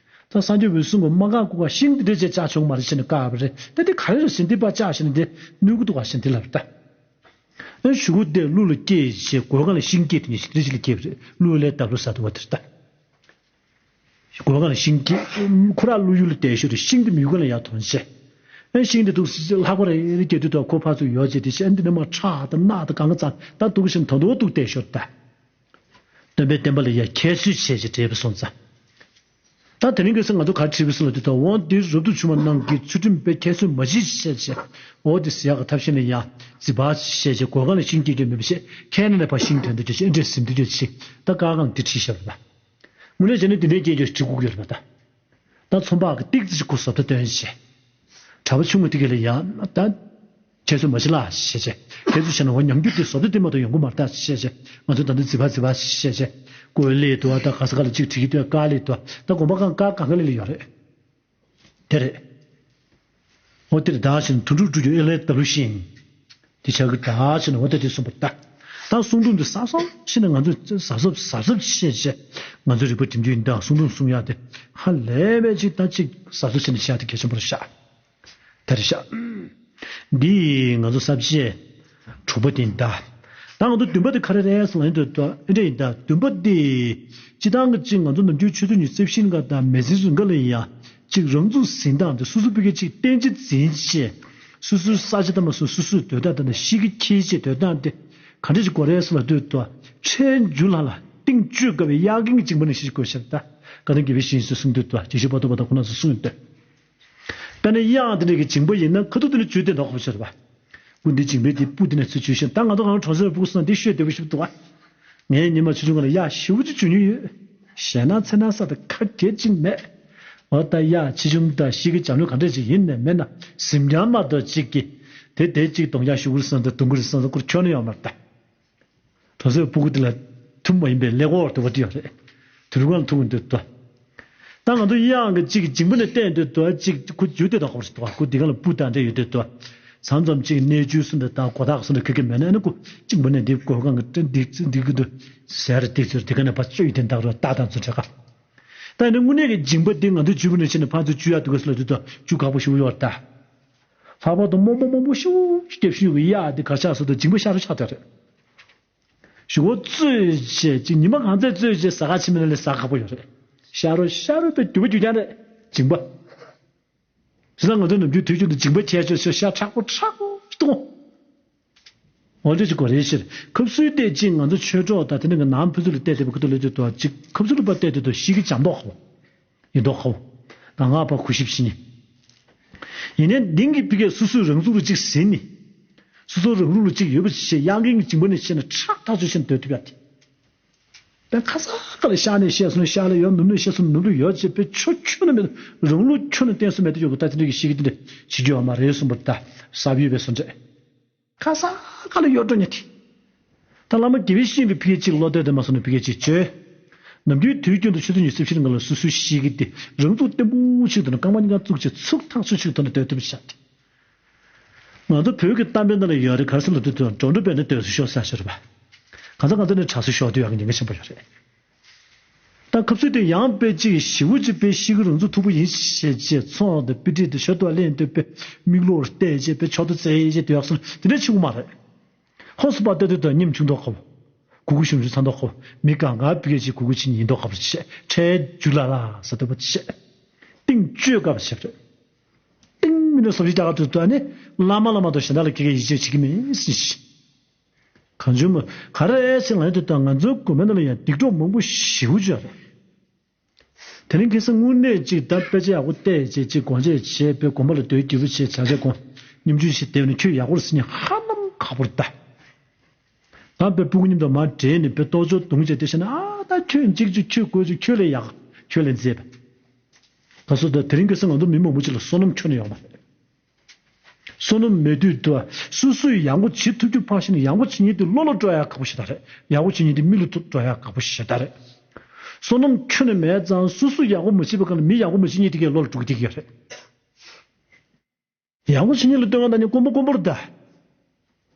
ད་སངས་རྒྱས་འོད་སྲུང་གི་མ་བཀག་གོ་ག་ཤིང་དེ་འདྲ་བྱས་བཅག་ཆོག་མ་རེད་ཟེར་ནས་བཀག་པ་རེད། ད་དེ་ག་རེ་རེད་ཟེར་འདི་པ་བཅག་ཟེར་ནས་འདི་གནོད་གི་འདུག་ག་ཟེར་འདི་ལབ་རེད་ད། ཨ་གཞུག་གུ་དེ་ཀླུ་ལ་སྐྱེས་བྱས་སྒོ་ཁ་ལ་ཤིང་སྐྱེས་དེ་ནས་ཤིང་རི་ཞིག་ལ་སྐྱེས་པ་རེད། ཀླུ་ལས་འདབ་ལོ་ཟ་འདུག་བ་དེ་རེད་ད། སྒོ་ཁ་ལ་ཤིང་སྐྱེས་ཁོ་ར་ཀླུ་ཡུལ་ལ་བསྡད་ཤོར་དུས་ཤིང་དེ་མི་ཡུལ་ཁ་ལ་ཡར་ཐོན་བྱས། ཨ་ཤིང་དེ་འདུག་ལྷག་པ་རེ་རེ་སྐྱེས་དུས་དུ་ཁོ་ཕར་ཚུར་ཡོད་བྱས་དེ་ཤིང་འདི་ནས་མར་ཁྲག་དང་རྣག་དང་གང་ག་ཙམ་ད་འདུག་བཞིན་ད་འདུག་འདུག་བསྡད་ཤོར་ད། སྟོན་པའི་བསྟན་པ་ལ་ཡ་ཁྱད་གསོད་བྱས་བྱས་བྲེལ་བ་སོང་ཙང་། ད་དེ་རིང་ཁ་སང་ང་ཚོ་ག་བྲིས་པའི་སྲོལ་ལ་དེ་དང་འོང་དེ་རབ་ཏུ་བྱུང་བ་རྣམས་ཀྱིས་ཚུལ་ཁྲིམས་པའི་ཁྱད་གསོད་མ་བྱེད་ཞེས་བྱས། འོ་དེ་ཟེར་ཡག་གི་ཐབས་ཤེས་ལ་ཡ་ཛི་བ་ཞེས་བྱས་སྒོ་ཁ་ལ་ཤིང་སྐྱེས་རྒྱུ་མེད་པ་བྱས་ཁྱེད་རྣམས་ལ་ཕར་ཤིང་དོན་དུ་བྱས་ཨེ་འདྲས་ཟིན་དུ་བྱས་ད་ཀ་གང་དེ་བྲིས་བཞག་པ་ད། དངོས་གནས་བྱས་ན་དེ་འདྲའི་སྐད་ཆ་བྲིས་དགོས་ཀྱི་ཡོད་རེད་པ་ད། ད་ཚོང་པ་གི་ཏིག་ཙི་ཞིག་ཁོ་བཟོ་ལྟ་སྟོན་བྱས། གྲྭ་པ་ཆུང་ངུ་དེ་ག་ལ་ཡ་ད། ཁྱེད་ཚོ་མ་བྱེད་ལ་ཞེས་བྱས། ཁྱེད་ཚོ་བྱས་ན་འོ་ཉམས་འགྱུར་དེ་བཟོ་ལྟ་དེ་མ་གཏོགས་ཡོང་གི་མ་རེད་ད་ཞེས་བྱས། ང་ཚོ་ད་ལྟ་ཛི་བ་ཛི་བ་ཞེས་བྱས། ཀོས་ལེ་དུ་བ་ད་ག་ས་ག་ལ་གཅིག་བྲིས་ཀྱི་དུས་ཀ་ལེ་དུ་བ་ད་དགོན་པ་གང་ཀ་གང་ག་ལེ་ལེ་ཡོད་རེད། དེ་རེད། འོ་དེར་བདག་བཞིན་དུ་འགྲུབ་འགྲུབ་རྒྱུ་ཨེ་ལས་ལྟ་བུ་ཤིང་། དེ་ཆགས་ཀྱི་བདག་བཞིན་འོ་ད་དེ་གསུངས་པ་ད། ད་གསུང་དུས་འདི་གསར་གསར་ཕྱིན་ནས་ང་ཚོས་གཟབ་གཟབ་གཟབ་གཟབ་བྱས་བྱས་ང་ཚོས་རིག་པ་འགྲིམ་རྒྱུ་ཡིན་ད་གསུང་དུས་གསུང་ཡག་དེ་ཧ་ལས་པའི་ཅིག་ད་ཅིག་གཟབ་གཟབ་བྱས་ནས་བཤད་དེ་གལ་ཆེན་པོ་རེད་ཤག་དེ་རེད་ཤག་འདི་ང་ཚོ་ས་བཅད་དྲུག་པ་དེ་ཡིན་ད། ད་ང་ཚོ་བདུན་པ་དེ་ག་རེ་རེད་ཟེར་ན་ཡིན་འདོད་དོ་ཨེ་འདྲ་ཡིན་ད་བདུན་པ་དེ། སྤྱི་བཏང་གི་ཅིག་ང་ཚོ་ནམ་རྒྱུན་ཆུ་ཚོད་ཉི་ཤུ་རྩ་བཞི་ནང་ད་མི་ཚེ་རིང་ག་ལ་ཡིན་ཡང་ཅིག་རང་ཚུགས་ཟིན་སྟངས་དེ་སོ་སོ་བོད་སྐད་ཅིག་བསྟན་ཅིག་འཛིན་བྱས། སོ་སོའི་ས་ཆ་དང་མ་སོ་སོ་སོའི་སྡོད་སྟངས་དང་གཤིས་ཀ་འཁྱེར་བྱས་སྡོད་སྟངས་དེ་ག་འདྲ་ཞིག་དགོས་རེད་ཟེར་ལ་ལྟོས་དོ། ཁྲལ་འཇུ་ལྷ་ལ་གཏིང་བཅོས་དཀའ་བའི་གཡག་རྒན་གྱི་འཇིགས་པ་ནང་བཞིན་ཞིག་དགོས་ཤག་ད། བཀའ་གདམས་དགེ་བའི་བཤེས་གཉེན་ཚོས་གསུངས་འདུག་ད་དགེ་བཤེས་དཔའ་ཐུབ་པ་དང་ཁོ་རྣམ་ཚོས་གསུངས་འདུག་དཔེར་ན་གཡག་འདི་འདྲ་གི་འཇིགས་པ་ཡིན་ན་ཁ་ཐུག་དེ་ནས་འཇུས་ཏེ་འདུག་དགོས་ཤག་རེད་པ། སྐུ་འདི་འཇིགས་པའི་དེ་སྤུ་འདི་ནས་ཚུར་འཇུས་ཤིང་ད་ང་ཚོ་གང་གྲོང་གསེབ་སྤུ་གུ་སོང་འདི་ཤོད་བདེ་པོ་ཞིག་འདུག་བ། ངས་ཉི་མ་ཆུང་ཆུང་སྒང་ལ་གཡག་ཞེ་པོ་ཅིག་འཇུ་མྱོང་ཡོད། ཞེད་སྣང་འཚེར་སྣང་ས་དང་ཁ་གྱེས་ཅིག་མེད། འོ་ད་གཡག་ཆེ་ཆུང་དང་གཤིས་ཀའི་འཇམ་ལྷོད་ག་འདྲ་ཅིག་ཡིན་ནས་མེད་ན་གཟིམ་རྒྱང་མ་གཏོགས་ཅིག་གིས་དེ་དེ་ཅིག་གདོང་རྒྱག་ཞུ་གི་རེད་བསམ་དང་རྡུང་གི་རེད་བསམ་ས་ཁུར་ཁྱོན་ནས་ཡོད་མ་རེད་ད། གྲོང་གསེབ་སྤུ་གུ་དེ་ལ་ཐུམ་མ་ཡིན་པའི་ཀླད་ཀོར་དུ་བ་དེ་ཡོད་རེད། དུར་ཁང་ལ་ཐུག་གི་འདུག་ཏོ། ད་ང་ཚོ་གཡང་གི་གཅིག་གི་འཇིང་པ་ནས་བལྟས་འདུག་ཏོ་གཅིག་ཁུ་རྒྱུ་དེ་དག་གོ་རེད་ཏོ་ཁུ་འདི་ག་ལ་སྤུ་དང་འདྲ་ཡོད་དེ་ཏོ། ཚང་ཙམ་གཅིག་གནས་ཆུ་སུ་འདྲ་དང་གོ་ཐག་སུ་འདྲ་ཁེ་ཁེ་མེད་ན་ཨ་ནི་ཁུ་གཅིག་མ་ནས་འདི་སྒོ་ཁང་གི་སྟེང་འདི་འདི་གི་འདུག་ཟེར་རེད་དེ་ཚོར་འདི་ག་ནས་ཕར་བཅོས་ཡི་དེ་འདག་རོ་ལྟ་དང་ཚོ་འདྲ་ག་ད་ནི་དངོས་གནས་ཀྱི་འཇིང་པ་འདི་ང་ཚོའི་རྒྱུད་པ་ནས་ཕྱིན་ནས་ཕར་ཚུར་བཅུག་ཡག་འདུག་ག་སུ་ལ་འདུག་ཏོ་རྒྱུ་ཁག་པོ་ཞིག་ཡོད་རེད་ད། ལྷག་པར་དུ་རྨོ་མོ་རྨོ་མོ་ཤུགས་སྐྱབས་ཤུགས་ཀྱི་གཡག་འདི་གར་ཆགས་སོང་དུས་འཇིང་པ་ཤར་རོ་ཤར་དེ་རེད། གཞུག་གུ་རྩོད་བྱས་ཅིག་ཉི་མ་གང་ཚད་རྩོད་བྱས་ཟ་ཁ་ཕྱི་མ་ལ་ལས་ཟ་ཁག་པོ་ཡོད་རེད། ཤར་རོ་ཤར་རོ་དཔེ་རྒྱུ་བ་རྒྱུ་རྐྱང་རེད་འཇིང་པ། ཟི་ལ་ང་ཚོ་ནམ་རྒྱུན་དུས་རྒྱུན་དུ་འཇིང་པ་ཁྱད་ཆོས་ཤར་མཁྲེགས་པོ་མཁྲེགས་པོ་གཏོང་། འོ་འདྲ་ཅིག་གོ་རེད་ཕྱིར། ཁབ་སུའི་སྟེགས་གཅིག་ང་ཚོ་ཆོས་གྲོགས་དང་དེ་ནས་ནང་ཕུན་ཚོགས་ལ་བལྟས་བསྡད་པའི་ཁུ་ཐུ་ལ་དུས་དུ་ཅིག་ཁབ་སུ་ལ་ཕར་བལྟས་དུས་དུ་ཤི་གི་འཇམ་མདོག་ཁ་པོ། ཡིན་མདོག་ཁ་པོ། ད་ང་ཕར་གུ་ཤིབ་ཤི་ཉིན། ཡིན་ནའི་འདིང་གི་ཕི་གས་སོ་སོའི་རང་ཚུགས་ལ་ཅིག་ཟིན་ནི། སོ་སོའི་རང་ལུགས་ལ་ཅིག་ཡོད་པ་ཞིག་བཤད། གཡང་འགུལ་གྱི་འཇིང་པ་ནས་བཤད་ན་ཁྲག་ཐག་ཆོད་བཤད་ན་སྡོད་ཐུབ་ཡ་དེ། དཔེ་ཁ་ས་ཁ་ལ་ཤར་ནས་བཤད་སོང་ན་ཤར་ལ་ཡོད། ནུབ་ནས་བཤད་སོང་ན་ནུབ་ལ་ཡོད་ཅེས་པའི་ཆོ་ཁྱོན་ནས་མེད། རང་ལུགས་ཁྱོན་ནས་བསྟན་སྲོལ་མེད་དུ་ཡོད་གི། ད་དེ་འདྲ་གི་ཤི་གི་དེ་འདྲ་བྱེད་རྒྱུ་ཡོད་མ་རེད་གསུངས་པ་རེད། ད་གཟབ་ཡོད་པའི་བཟོ་འདྲ། ཁ་ས་ཁ་ལ་ཡོད་འགྲོ་ཉེ་དེ། ད་བླ་མ་དགེ་བའི་བཤེས་གཉེན་གྱི་ཕི་གས་གཅིག་བློ་གཏད་དེ་མ་སོང་ན་ཕི་གས་གཅིག་བྱོས། ནམ་རྒྱུན་དུས་རྒྱུན་དུ་ཆུ་ཚོད་ཉི་ཤུ་རྩ་བཞིའི་སྒང་ལ་སོ་སོའི་ཤི་གི་དེ་རང་ཚུགས་བརྟན་པོ་ཞིག་འདུག་ན་རྐང་པ་གཉིས་ཀ་བཙུགས་བྱས་ཚུགས་ཐག་ཆོད་ཞིག་ཐོག་ནས་སྡོད་ཐུབ་པ་བྱ་དེ། ང་ཚོ་བོད་ཀྱི་གཏམ་དཔེ་ནང་ལ་ཡོད་རེད། ག་རེ་ཟེར་ལབ་དུས་དུ་འགྲོ་འགྲོ་བས་ནི་སྡོད་སུ་ཤོག་ཟེར་ཞོར་བ། གང་ཟག་གང་ཟག་ནི་དྲག་སུ་ཤོག་དུས་ཡག་གི་ཉེན་ཁ་ཆེན་པོ་ཡོད་རེད། ད་ཁབ་སུའི་སྟེང་ཡང་དཔེ་གཅིག་ཞེ་པོ་ཅིག་དཔེ་ཤི་གི་རང་ཚུགས་མཐུག་པོ་ཡིན་ཞེས་བྱས་ཚོང་དང་དཔེ་ཁྲིད་དུ་ཞོར་དུ་གླེང་འདོད་པའི་མིག་ལོག་བལྟས་བྱས་དཔེ་ཕྱོགས་དུ་བཙལ་བྱས་དུ་ཡག་སོང་དེ་འདྲ་ཆེ་བོ་མ་རེད། ཧོ་སུ་པ་ལྟ་དུས་དུ་སྙེམས་ཆུང་མདོག་ཁ་པོ། གུ་གུ་ཞུམ་ཞུམ་ཚ་མདོག་ཁ་པོ། མི་གང་ག་བི་གས་ཅིག་གུ་གུ་ཕྱི་ཉིན་མདོག་ཁ་པོ་བྱས་ཁྲལ་རྒྱུ་ལ་ལ་ཟ་འདོད་པ་བྱས། ཏིང་བཅོས་དཀའ་བ་བྱས་པ་རེད། ཏིང་མི་འདྲ་སོ་བཞི་རྒྱ་གར་དུ་དུ་ནི་བླ་མ་བླ་མ་དང་གཞན་དག་ལ་སྐྱེ་ཁའི་ཡིད་ཆེས་བྱེད་ཀྱི་མེད་ཟེར་ཞིང་། གང་བྱུང་མོ་ག་རེ་ཨེ་ཟེར་ང་ཡོད་དུ་དང་ང་ཚོའི་དགོན་པའི་ནང་ལ་ཡང་སྡིག་གྲོགས་མང་པོ་ཞེ་པོ་ཅིག་ཡོད་རེད། དེ་རིང་ཁ་སང་དངོས་གནས་ཅིག་ད་དཔེ་ཆ་ཡག་པོ་བལྟས་བྱས་ཅིག་སྒོ་འབྱེད་བྱས་པའི་དགོན་པ་ལ་སྡོད་སྐྱིད་པོ་བྱས་བྱ་བྱ་དགོངས་སྙོམས་འཇུག་ཞིག་བསྡད་ནས་ཁྱོད་ཡག་པོ་རེད་ཟེར་ནས་ཧ་ལམ་ཁག་པོ་རེད་ད། ད་དཔེ་སྤུ་གུ་མཉམ་དུ་མར་འདྲེས་ནས་དཔེ་ལྟོ་ཚོད་རྡུང་བྱས་དེ་བྱས་ན་ཨ་ད་ཁྱོད་འཇིགས་བྱུང་ཁྱོད་དགོས་བྱུང་ཁྱོད་ལས་ཡག་ཁྱོད་ལས་མཛེས་པ། ད་སོ་ད་དེ་རིང་ཁ་སང་ང་ཚོ་མི་མང་པོ་ཅིག་ལ་བསོད་ནམས་ཁྱོན་ནས་ཡོད་མ་རེད། བསོད་ནམས་མེད་དུས་དུ་སོ་སོས་ཡག་པོ་བྱེད་ཐུབ་རྒྱུ་ཕར་ཞོག་ནས་ཡག་པོ་བྱེད་མཁན་དེ་བློ་ལ་སྤྲོ་ཡག་ཁག་པོ་ཞེ་དྲག་རེད། ཡག་པོ་བྱེད་མཁན་དེ་མི་ལ་ཐུག་སྤྲོ་ཡག་ཁག་པོ་ཞེ་དྲག་རེད། བསོད་ནམས་ཁྱོན་ནས་མེད་ཙང་སོ་སོ་ཡག་པོ་མ་བྱེད་པའི་སྒང་ལ་མི་ཡག་པོ་མ་བྱེད་མཁན་དེ་གའི་བློ་ལ་འགྲོ་གི་དེ་ག་རེད། ཡག་པོ་བྱེད་མཁན་ལ་ལྟོས་ང་ད་ནི་དཀོན་པོ་དཀོན་པོར་ད།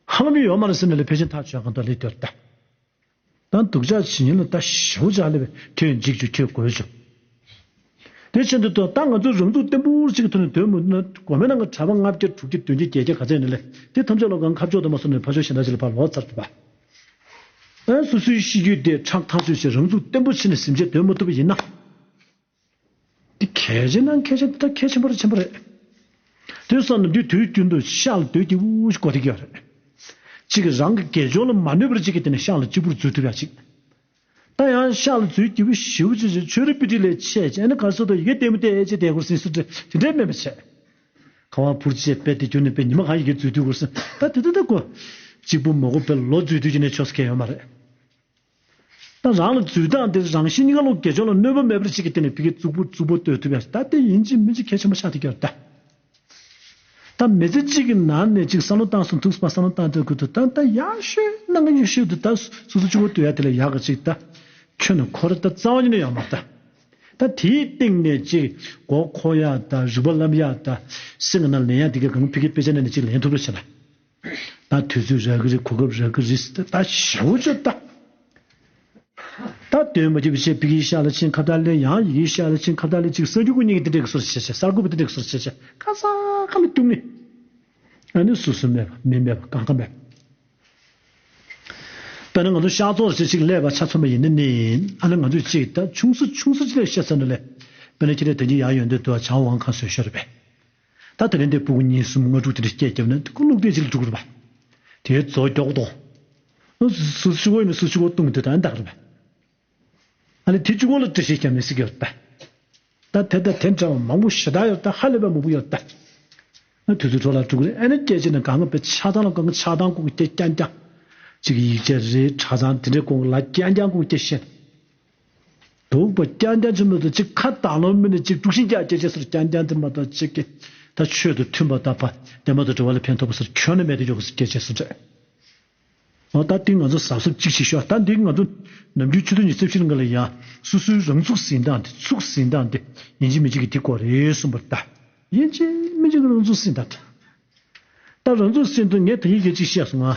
ཧ་ལམ་ཡོད་མ་རེད་ཟེར་ནས་ལས་ཕལ་ཆེར་ཐག་ཆོད་གང་ལྟར་ལས་དོར་ད། ད་སྡུག་ཅག་བྱེད་མཁན་ལ་ད་ཞེ་པོ་ཅིག་ལས་པས་ཁྱོད་འཇིགས་བྱུང་ཁྱོད་དགོས་བྱུང་། དེ་ཕྱིན་དུ་ད་ང་ཚོ་རང་ཚུགས་བརྟན་པོ་ཅིག་གི་ཐོག་ནས་སྡོད་མི་ན་དགོན་པའི་ནང་གི་གྲྭ་པ་ལྔ་བརྒྱ་དྲུག་བརྒྱ་བདུན་བརྒྱ་བརྒྱད་བརྒྱ་ག་ཚད་ནས་ལས་དེ་ཐམས་ཅད་ལ་གང་ཁ་ཕྱོགས་དུ་མ་སོང་ནས་ཕ་ཕྱོགས་གཞན་དག་ཅིག་ལ་ཕར་ལོག་ཚར་ཐུབ་པ། ཨ་སོ་སོའི་གཤིས་རྒྱུད་དེ་ཁྲག་ཐག་ཆོད་བྱས་རང་ཚུགས་བརྟན་པོ་བྱས་ནས་ཟིན་བྱས་སྡོད་མ་ཐུབ་པ་ཡིན་ན། འདི་གལ་ཆེ་ན་གལ་ཆེ་འདི་ད་གལ་ཆེན་པོ་རེད་ཆེན་པོ་རེད། དེ་སོང་ན་འདི་དུས་རྒྱུན་དུ་ཤག་ལ་སྡོད་སྐྱིད་པོ་ཞིག་དགོས་བསྡད་ཀྱི་ཡོད་རེད། གཅིག་གིས་རང་གི་དགེ་སྦྱོར་ལ་མ་གནོད་པར་གཅིག་གིས་དེ་ནས་ཤག་ལ་གཅིག་པུར་འཛུལ་ཐུབ་ཡ་གཅིག་ད་ཡང་ཤག་ལ་འཛུལ་སྐྱིད་པོ་ཞེ་པོ་ཅིག་བྱས་ཆོས་རིག་པི་ཏི་ལས་ཆད་བྱས་ཨ་ནི་ག་རེ་ཟེར་དུ་ཡི་གེ་ལྟད་མོ་བལྟས་བྱས་བསྡད་དགོས་ཟིན་སུ་དེ་དེ་འདྲའི་མེད་པ་བྱས། ཁ་བ་འཕུར་བྱས་དཔེ་དེ་རྒྱུ་ནས་དཔེ་ཉི་མ་གང་ཡི་གེ་འཛུལ་དུས་དགོས་ཟིན་ད་དེ་དེ་ད་དགོས། གཅིག་པུ་མ་དགོས་པའི་ལོ་འཛུལ་དུས་ཀྱི་ནས་ཆོག་ས་གལ་ཡོད་མ་རེད། ད་རང་ལ་འཛུལ་སྟངས་དེ་རང་བཞིན་གཉིས་ཀ་ལོ་དགེ་སྦྱོར་ལ་གནོད་པ་མེད་པར་ཅིག་གི་སྟེང་ནས་ཕི་གི་རྩུབ་པོ་རྩུབ་པོ་ལྟོས་ཐུབ་ཡ་ད་དེ་ཡིན་གཅིག་མིན་གཅིག་གལ་ཆེན་པོ་ཆགས་ཐུབ་ཀྱི་ཡོད་ད། ད་མི་ཚེ་གཅིག་གི་ནང་ནས་ཅིག་བསམ་བློ་བཏང་སོང་ཐུགས་སུ་བསམ་བློ་བཏང་དུས་ཁུ་ཐུ་ད་ད་ཡག་ཤོས་གནང་གི་ཡག་ཤོས་དུ་ད་སོ་སོ་གཅིག་པོ་ལྟོས་ཡ་དེ་ལ་ཡག་གི་ཅིག་ད་ཁྱོད་ནི་ཁོ་ར་ད་རྩ་བ་ཉིད་ནས་ཡོད་མ་ད། ད་དེའི་སྟེང་ནས་ཅིག་མགོ་འཁོར་ཡ་ད་རུས་པ་ལམ་ཡ་ད་སེམས་ཀྱི་ནང་ལེན་ཡ་དེ་ག་གང་ཕི་གི་དཔེ་ཆ་ནང་ནས་ཅིག་ལེན་ཐུབ་ར་བྱས་ན། ད་དུས་ཚོད་རག་གི་རེད་གོ་སྐབས་རག་གི་རེད་ཟེར་ད་ཞེ་པོ་ཅིག་ད། ད་དོན་མ་བྱེད་པའི་ཆེད་ཕི་གིའི་ཤག་ལ་ཕྱིན་ཁ་བརྡ་ལེན་ཡང་ཡི་གེའི་ཤག་ལ་ཕྱིན་ཁ་བརྡ་ལེན་ཅིག་གསར་འགྱུར་ཀུན་ཉིད་ཀྱི་དེ་འདྲས་ཀྱི་སོར་བྱེད་བྱེད་གསར་འགོད་པ་དེ་འདྲས་ཀྱི་སོར་བྱེད་བྱེད་ཁ་ས་ཁ་མི་གཏུག་ནི། ཨ་ནི་སུ་སུ་མེད་པ་མི་མེད་པ་གང་ག་མེད་པ། དཔེར་ན་ང་ཚོ་ཤག་ཚོགས་ཅིག་ཅིག་སླེབས་པ་ཆ་མཚོན་པ་ཡིན་ན་ནི་ཨ་ནི་ང་ཚོས་ཅིག་ད་ཆུང་ས་ཆུང་ས་ཅིག་ལས་བཤད་ས་ནི་ལས། དཔེར་ན་ཁྱེད་རས་དེ་འདྲ་ཡག་ཡོང་དུས་དུ་བྱང་དབང་ཁང་བཟོས་ཤོར་བས། ད་དེ་རིང་འདི་སྤུ་གུ་གཉིས་གསུམ་ལྔ་དྲུག་དེ་འདྲ་སྐྱེས་བརྒྱབ་ན་ཁོ་བླུགས་བསྡད་ཅིག་ལ་འགྲོ་གི་རེད་པ། དེའི་རྫོགས་མགྱོགས་གཏོང་། སུ་ཆུ་བོ་ཡིན་ན་སུ་ཆུ་བོ་བཏུང་དེ་ད་འདག་རེད་པ། ཨ་ནི་དེ་གཅིག་པོ་ལ་འགྲེལ་བཤད་རྒྱབ་མི་སྲིད་ཀྱི་ཡོད་པ། ད་དེ་ད་དེ་འདྲ་བ་མང་པོ་ཞེ་དྲག་ཡོད་ད་ཧ་ལས་པ་མང་པོ་ཡོད་ད། ཨ་དུས་ཚོད་འཕྲོ་བརླག་འགྲོ་གི་རེད། ཨ་ནི་སྐད་ཆ་ནི་གང་ག་པའི་ཆགས་སྡང་ལ་གང་ག་ཆགས་སྡང་ཀུན་སྐྱེ་རྐྱང་རྐྱང་། གཅིག་ཡིག་ཆ་རེད་གྲྭ་ཚང་དེ་འདྲའི་སྐོར་ལ་རྐྱང་རྐྱང་ཀུན་སྐྱེ་ཤེས། དུག་པ་རྐྱང་རྐྱང་ཆུ་མོ་དང་གཅིག་ཁ་དང་ལོ་མི་ནི་གཅིག་དཀྲུག་ཤིང་རྒྱག་སྐད་ཆ་སོར་རྐྱང་རྐྱང་དེ་མ་གཏོགས་གཅིག་གི་ད་ཆོས་དང་མཐུན་པ་ད་པ་དེ་མ་གཏོགས་འགྲོ་བ་ལ་ཕན་ཐོགས་པ་སོར་ཁྱོན་ནས་མེད་དུ་འཇོག་གི་སྐད་ཆ་སོ་འདྲ། འོ་ད་འདི་ང་ཚོ་གཟབ་གཟབ་གཅིག་བྱེད་ཤོག་ད་འདི་ང་ཚོ་ནམ་རྒྱུན་ཆུ་ཚོད་ཉི་ཤུ་རྩ་བཞི་ལ་ཡ་སོ་སོའི་རང་ཚུགས་ཟིན་སྟངས་དེ་ཚུགས་ཟིན་སྟངས་དེ་ཡིན་གཅིག་མིན་གཅིག་གི་དེ་སྐོར་རེད་གསུངས་པར་ད། ཡིན་གཅིག་མིན་གཅིག་གི་རང་ཚུགས་ཟིན་སྟངས་དེ། ད་རང་ཚུགས་ཟིན་དུས་ངས་ད་ཡིག་གེ་གཅིག་བཤད་སོང་ང་།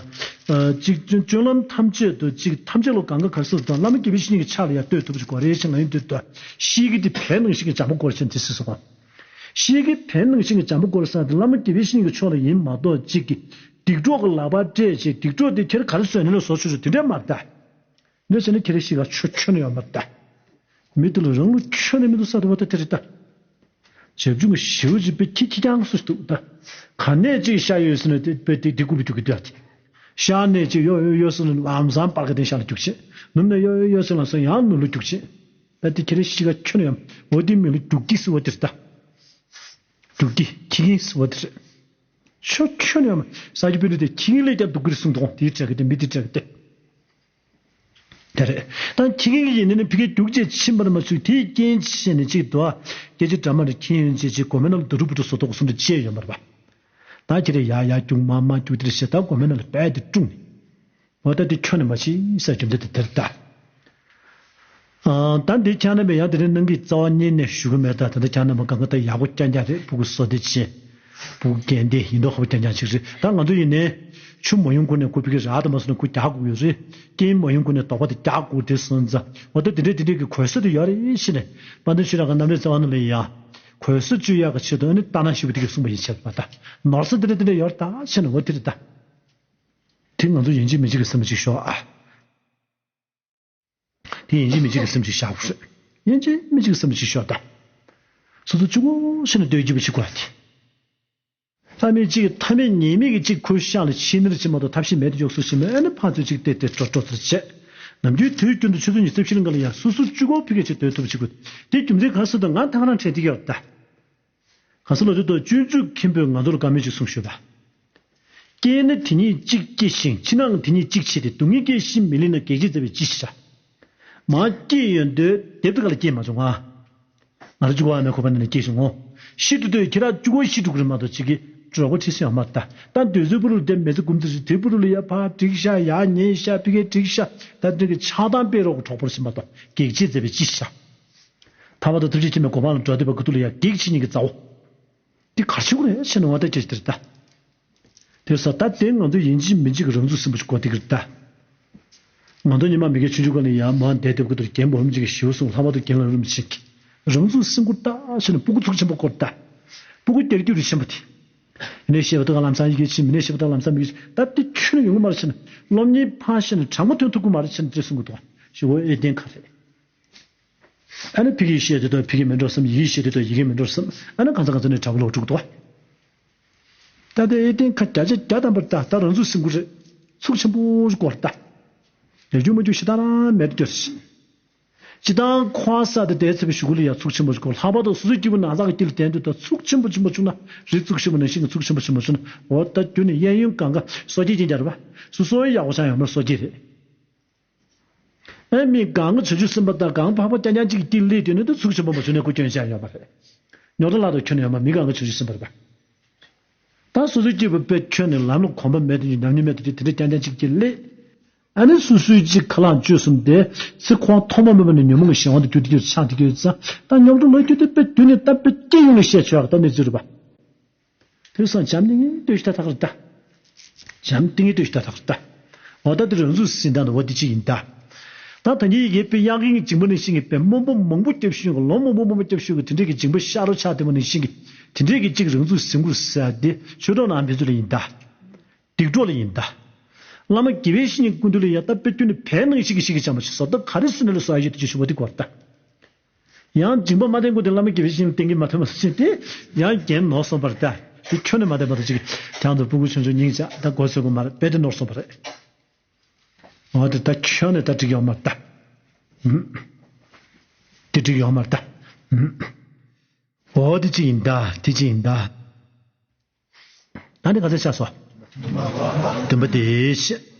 ཨ་གཅིག་སྤྱོད་ལམ་ཐམས་ཅད་དུ་གཅིག་ཐམས་ཅད་ལོ་གང་ག་གར་སོང་དང་བླ་མ་དགེ་བའི་བཤེས་གཉེན་གྱི་ཕྱག་ལ་ཡ་ལྟོས་ཐུབ་པ་ཞིག་དགོས་རེད་ཅེས་ང་ཡིན་དུས་ད་ཤེས་ཀྱི་དེ་བན་ནང་བཞིན་གྱི་འཇམ་པོ་དགོས་རེད་ཅེས་འདི་སྲིད་སོང་ང་། ཤེས་ཀྱི་བན་ནང་བཞིན་གྱི་འཇམ་པོ་དགོས་རེད་ཟེར་ན་དེ་བླ་མ་དགེ་བའི་བཤེས་གཉེན་གྱི་ཕྱོགས་ལ་ཡིན་མ་གཏོགས་གཅིག་གི་སྡིག་གྲོགས་ཀྱི་ལག་པར་སྤྲད་ཅེས་སྡིག་གྲོགས་དེ་ཁྱེར་ག་རེ་བཟོས་ནས་ལ་བཟོ་ཆོག་ཆོག་དེ་འདྲ་མ་རེད་ད། འདི་བྱས་ན་ཁྱེད་རང་ཤི་ག་ཆོ་ཆོ་ནས་ཡོང་མ་ད། མི་དེ་ལ་རང་ལུགས་ཁྱོན་ནས་མི་འདུག་ས་དེ་བ་ད་དེ་རེད་ད། བྱབ་ཆུང་གི་ཞེའུ་ཅིག་པའི་ཁྱི་ཁྱི་རྐྱང་སུ་འདུག་ད། ག་ནས་ཅིག་ཤ་ཡོད་ཟེར་ན་དེ་པའི་དེ་དེ་ཀུ་པི་ཐུག་གི་འདུག་ཨ་དེ། ཤར་ནས་ཅིག་གཡོ་གཡོ་གཡོ་ཟེར་ལམ་སང་སྤར་ཁ་དེ་ཤར་ལ་རྒྱུག་བྱེད། ནུབ་ནས་གཡོ་གཡོ་གཡོ་ཟེར་ལམ་སང་ཡང་ནུབ་ལ་རྒྱུག་བྱེད། ད་དེ་ཁྱེད་རང་གཤིས་ཀ་ཁྱོན་ནས་ཡང་འོ་དེ་མི་ལ་རྒྱུག་ཁྱི་ཟེར་བ་དེ་རེད་ད། རྒྱུག་ཁྱི་ཁྱི་ངན་ཟེར་བ་དེ་རེད། ཆོ་ཁྱོད་ནས་ས་སྐྱ་པཎྜི་ཏས་ཁྱི་ངན་ལས་ཀྱང་སྡུག་གི་རེད་གསུངས་འདུག་དེའི་གྲས་ཀྱི་དེ་མི་དེ་གྲས་ཀྱི་དེ། དེ་རེད། ད་ཁྱི་ངན་གྱི་ཡིན་ནའི་ཕི་གའི་རྒྱུག་བྱེད་ཕྱིན་པར་མ་ཚུགས་དེའི་རྐྱེན་བྱས་ནས་ཅིག་འདུག་ཨ། སྐད་ཆ་འདྲ་མ་རེད་ཁྱི་ཡོན་ཅེས་ཅིག་སྒོ་མེ་ནང་ལ་དུ་རུ་བུ་རུ་བཟོ་ཐོག་གསུམ་དུ་བཅད་ཡོད་མ་རེད་པ། ད་ཁྱེད་རེ་ཡ་ཡ་རྒྱུག་མ་མ་རྒྱུག་དེ་རེད་ཞེས་ད་སྒོ་མེ་ནང་ལ་རྦད་དེ་དཀྲུགས་ནས། འོ་ད་དེ་ཁྱོན་ནས་མ་ཤེས་ས་རྒྱུ་མཚན་དེ་དེར་ལྟ། ཨ། ད་འདི་ཁྱེད་རྣམ་པས་ཡང་དེ་རིང་གནང་གི་རྩ་བ་ཉིད་ནས་ཞུ་གི་མེད། ད་ད་ལྟ་ཁྱེད་རྣམ་པ་གང་ག་ད་ཡག་པོ་རྐྱང་རྐྱང་རེད། ཕྲུ་གུ་བསོད་བདེ་ཆེ། ཕྲུ་གུ་རྒན་བདེ་ཡིན་མདོག་ཁ་པོ་རྐྱང་རྐྱང་ཅིག་རེད། ད་ང་ཚོ་ཡིན་ནའི་ཆུ་མ་ཡོང་གོང་ནས་ཁུ་ཕི་གི་རག་དང་མ་སོང་ནས་ཁུ་རྒྱག་དགོས་ཡོད་རེད། རྐྱེན་མ་ཡོང་གོང་ནས་དོགས་པ་དེ་རྒྱག་དགོས་དེ་སོང་ཙང་འོ་ད་དེ་འདྲས་དེ་འདྲས་ཀྱི་གོལ་ས་དེ་ཡོད་རེད་ཤི་ནས་དཔལ་ལྡན་ཆོས་གྲགས་ཀྱི་རྣམ་འདྲེན་རྩ་བ་ནང་ལ་ཡ་གོལ་ས་བཅོས་ཡག་གི་ཆེད་དུ་ཨ་ནི་ལྟ་ན་ཞིབ་པོ་དེ་གི་གསུངས་པ་ཡིན་ཆད་པ་ད་ནོར་ས་དེ་འདྲས་དེ་འདྲས་ཡོད་རེད་ད་ཤི་ནས་འོ་དེ་རེད་ད། དེ་ང་ཚོ་ཡིན་གཅིག་མིན་གཅིག་གི་སེམས་ལ་ཅིག་ཤོག་ཨ། དེ་ཡིན་གཅིག་མིན་གཅིག་གི་སེམས་ཅིག་བཞག་དགོས་རེད། ཡིན་གཅིག་མིན་གཅིག་གི་སེམས་ཅིག་ཤོག་ད། སོ་སོ་གཅིག་པོ་ཤི་ན་སྡོད་རྒྱུ་བ་ཅིག་དགོས་ཏེ། ལྷ་མིན་གཅིག་ཐ་མེད་ཉེས་མེད་ཀྱི་གཅིག་ཁོའི་ཤག་ལ་ཕྱི་ནེར་ཅིག་མ་གཏོགས་ཐབས་ཤེས་མེད་དུ་འཇོག་སུ་ཞིག་མེད་ཨ་ནི་ཕར་ཚུར་གཅིག་བལྟས་ཏེ་ཀྲོ་ཀྲོ་ཚུར་བྱས། ནམ་རྒྱུན་དུས་རྒྱུན་དུ་ཆུ་ཚོད་ཉི་ཤུ་རྩ་བཞི་ལ་འགའ་ལ་ཡ་སོ་སོ་གཅིག་པོ་ཕི་གེ་ཅིག་སྡོད་ཐུབ་ཅིག་དགོས། དེ་རྒྱུ་མཚན་ག་སོ་དང་ང་ཐང་རང་ཁྲལ་དེ་ཡོད་ད། གང་ཟག་ལོ་ཚོད་དུ་སྤྱོད་འཇུག་མཁན་པོས་ང་ཚོར་བཀའ་མོལ་ཅིག་གསུངས་ཞུས་པ། སྐྱེས་ན་དེ་ཉིད་གཅིག་སྐྱེ་ཞིང་འཆི་ནའང་དེ་ཉིད་གཅིག་འཆི་སྟེ། སྡུག་བསྔལ་སྐྱེ་ཤི་མི་ལེན་ན་གེགས་བྱེད་མཛད་པའི་ཅི་ཞིག་བྱ། མ་སྐྱེས་ཡོན་ཏན་དེབ་ཏུ་ག་ལ་སྐྱེས་མ་བྱུང་ང་། ང་ལ་གཅིག་པ་ཨ་མའི་ཁོག་པ་ནང་ནས་སྐྱེས་བྱུང་ངོ་། ཤི་དུས་དུས་ཁྱེད་རང་གཅིག་པོ་ཤི་འགྲོ་གི་རེད་མ་གཏོགས་གཅིག་གི་གྲོགས་པོ་ཁྲིད་སྲིད་ཡོད་མ་རེད་ད། ད་འདོད་ཚུལ་པུ་རུ་དེ་མེ་ཚེ་འགུམ་ཚེ་རེད་དེ་པུ་རུ་ལ་ཡ་ཕ་འགྲིག་ཤ་ཡ་ཉེ་ཤ་ཕི་གེ་འགྲིག་ཤ་ད་འདྲ་གི་ཆགས་སྡང་སྤེལ་རོགས་གི་གྲོགས་པོ་རེད་མ་གཏོགས་གེགས་བྱེད་མཛད་པའི་ཅི་ཞིག་བྱ། ཐར་པ་དང་ཐུགས་རྗེ་ཆེན་པོའི་གོ་འཕང་ལ་འགྲོ་འདོད་པ་ཀུ་ཏུ་ལ་ཡ་གེགས་བྱེད་ཉིད་ཀྱི་མཛའ་བོ། འདི་གར་ཆུག་རེད་ཟེར་ནས་འོ་ད་ཅེས་དེར་ལྟ། དེ་ས་ད་དེ་ང་ཚོ་ཡིན་གཅིག་མིན་གཅིག་གི་རང་ཚུགས་སྲིན་པོ་ཞིག་གོ་དེ་གིར་ལྟ། ང་ཚོ་ཉི་མ་མི་དགེ་ཆུང་ཆུང་ཀ་ནས་ཡང་མ་བསྡད་དེ་ཀུ་ཏུ་རྒན་པོ་ཧམ་ཅིག་གི་ཞེའུ་སོང་ལྷག་པར་དུ་རྒན་ལ་རུམ་ཞིག་རང་ཚུགས་སྲིན་པོ་ལྟ་ཟེར་ནས་སྤུ་གུ་ཚུགས་ཆེན་པོ་སྐོར་ལྟ། སྤུ་གུ་རྒྱལ་རྒྱུ་རུ་ཆེན་པོ་དེ། ཡིན་ནའི་ཤེས་པ་དང་ལམ་སང་ཡི་གེ་ཆེ་མིན་ནའི་ཤེས་པ་དང་ལམ་སང་མི་གེ་ཆེ་ད་དེ་ཁྱོན་ནས་ཡོང་གི་མ་རེད་ཟེར་ནས་སློབ་གཉེར་ཕར་ཤེས་ནས་དྲང་མོ་ཐོན་ཐུབ་ཀྱི་མ་རེད་ཟེར་ནས་དེ་གསུང་གི་འདུག་ཞེ་བོ་ཨེ་བདེན་ཁ་རེད། ཨ་ནི་ཕི་གི་བཤད་དེ་དང་ཕི་གི་མི་འགྲོ་བསམ་ཡི་གི་བཤད་དེ་དང་ཡི་གི་མི་འགྲོ་བསམ་ཨ་ནི་གང་ཚ་གང་ཚ་ནས་དྲག་པོ་ལོག་འགྲོ་གི་འདུག་ད་ལྟ་ཨེ་ཏན་ཁ་བརྒྱ་ཆ་བརྒྱ་ཐམ་པར་ད་ད་རང་ཚུགས་སྲིན་པོ་རེད། ཚུགས་ཆེན་པོ་སྐོར་ད། ལས་རྒྱུ་མ་རྒྱུ་ཞེ་དྲག་རང་མེད་དུ་གྱུར་ཞིང་། སྤྱི་བཏང་ཁོ་ས་དེ་དེ་ཚེ་བའི་ཞུ་གུ་ལ་ཡ་ཚུགས་ཆེན་པོ་སྐོར་ལྷག་པར་དུ་སོ་སོའི་སྐྱེ་བོ་ན་ཚ་གི་དཀྱིལ་དན་དུ་ད་ཚུགས་ཆེན་པོ་ཆེན་པོ་བྱུང་ན་རི་ཚུགས་ཆེན་པོ་ནང་བཞིན་གྱི་ཚུགས་ཆེན་པོ་ཆེན་པོ་བྱུང་ན་འོ་ད་རྒྱུ་ནི་གཡས་གཡོན་གང་ག་སོ་སྐྱེ་ཅན་རྒྱ་རེད་པ། སོ་སོའི་ཡག་པོ་ཆགས་ཡོང་ན་སོ་སྐྱེ་རེད། ཨེ་མི་གང་གི་བྱང་ཆུབ་སེམས་དཔའ་དང་གང་འཕགས་པ་རྐྱང་རྐྱང་གཅིག་གི་དཀྱིལ་སླེབས་དུས་ནི་ད་ཚུགས་ཆེན་པོ་མ་བྱུང་ནས་ཁོ་སྐྱོན་ཆགས་ཡོད་པ་རེད། ཉོག་དྲ་ལག་ཏུ་ཁྱོན་ནས་ཡོད་མ་མི་གང་གི་བྱང་ཆུབ་སེམས་དཔའ་རེད་པ། ད་སོ་སོའི་སྐྱེས་བུ་དཔེ་ཁྱོན་ནས་ལམ་ལ་གོམས་པ་མེད་དུས་ཉམས་མྱོང་མེད་དུས་དེ་འདྲ་རྐྱང་རྐྱང་གཅིག་གི་དཀྱིལ་སླེབས། ཨ་ནི་སོ་སོའི་གཅིག་ཁ་ལག་བཅོས་སོང་སྟེ་ཚེ་ཁོང་ཐོག་མ་མེད་པ་ནས་ཉོན་མོངས་ཀྱི་གཞན་དབང་དུ་གྱུར་ཏེ་གྱུར་ཆགས་ཏེ་གྱུར་ཙང་ད་ཉོག་དྲ་ལ་གྱུར་ཏེ་དཔེ་དུས་ནས་ད་དཔེ་སྐྱེ་ཡོང་ལ་བཤད་ཆོག་ད་གནས་ཚུལ་རེད་པ། དེ་སང་བྱམས་ཏིང་ངེ་ལྟོས་ཤི་ད་ཐག་རེད་ད། བྱམས་ཏིང་ངེ་ལྟོས་ཤི་ད་ཐག་རེད་ད། འོ་ད་དེ་རང་ཚུགས་ཟིན་ད་འདུག་བ་འདི་ཅི་ཡིན་ད། ད་ད་ཉིད་ཡི་གེ་དཔེ་དབྱངས་ཀྱི་འཇིགས་པ་ནང་བཞིན་གྱི་དཔེ་རྨོངས་པ་མང་པོ་སྐྱབས་ཞུས་ཀྱི་ལོ་མང་པོ་མང་པོ་སྐྱབས་ཞུས་ཀྱི་དེ་འདྲས་ཀྱི་འཇིགས་པ་ཤ་རུ་ཆགས་བསྡད་པ་ནང་བཞིན་གྱི་དེ་འདྲས་ཀྱི་གཅིག་རང་ཚུགས་ཟིན་དགོས་ཟེར་ཏེ་ཆོས་གྲོགས་ནང་ཕན་ཚུན་ལ་ཡིན་ད། སྡིག་གྲོགས་ལ་ཡིན་ད། བླ་མ་དགེ་བའི་བཤེས་གཉེན་ཀུན་འདུས་ལ་ཡང་ད་དཔེ་དུས་ནས་བལ་ནང་བཞིན་གྱི་ཞིག་གི་བྱམས་པ་ཞིག་བཟོ་ད་ག་རེ་སུ་ནས་ལ་བཟོ་ཡ་ཡོད་དེ་ཅི་ཞུ་བ་འདི་གོ་ད། ཡང་སྦྱིན་པ་མ་བསྟེན་དགོས་དེ་བླ་མ་དགེ་བའི་བཤེས་གཉེན་བསྟེན་གྱི་མ་ཐོན་པ་ཟེར་ཏེ་ཡང་རྒན་ནོར་སོང་པར་ལྟ། དེ་ཁྱོན་ནས་མ་བསྟེན་པ་དང་གཅིག་གྱང་དུ་སྤུ་གུ་ཆུང་ཆུང་སྙིང་ཆགས་ད་མགོ་ཚོས་པ་མ་རེད་དཔེ་དེ་ནོར་སོང་པ་རེད། འོ་དེ་ད་ཁྱོན་ནས་ད་འགྲིག་ཡོད་མ་རེད་ད། དེ་འགྲིག་ཡོད་མ་རེད་ད། འོ་དེ་ཅི་ཡིན་ད་དེ་ཅི་ཡིན་ད། ད་ནི་ག་ཚོད་ཆགས་སོ། བདུན་པ་དེ་ཤེས།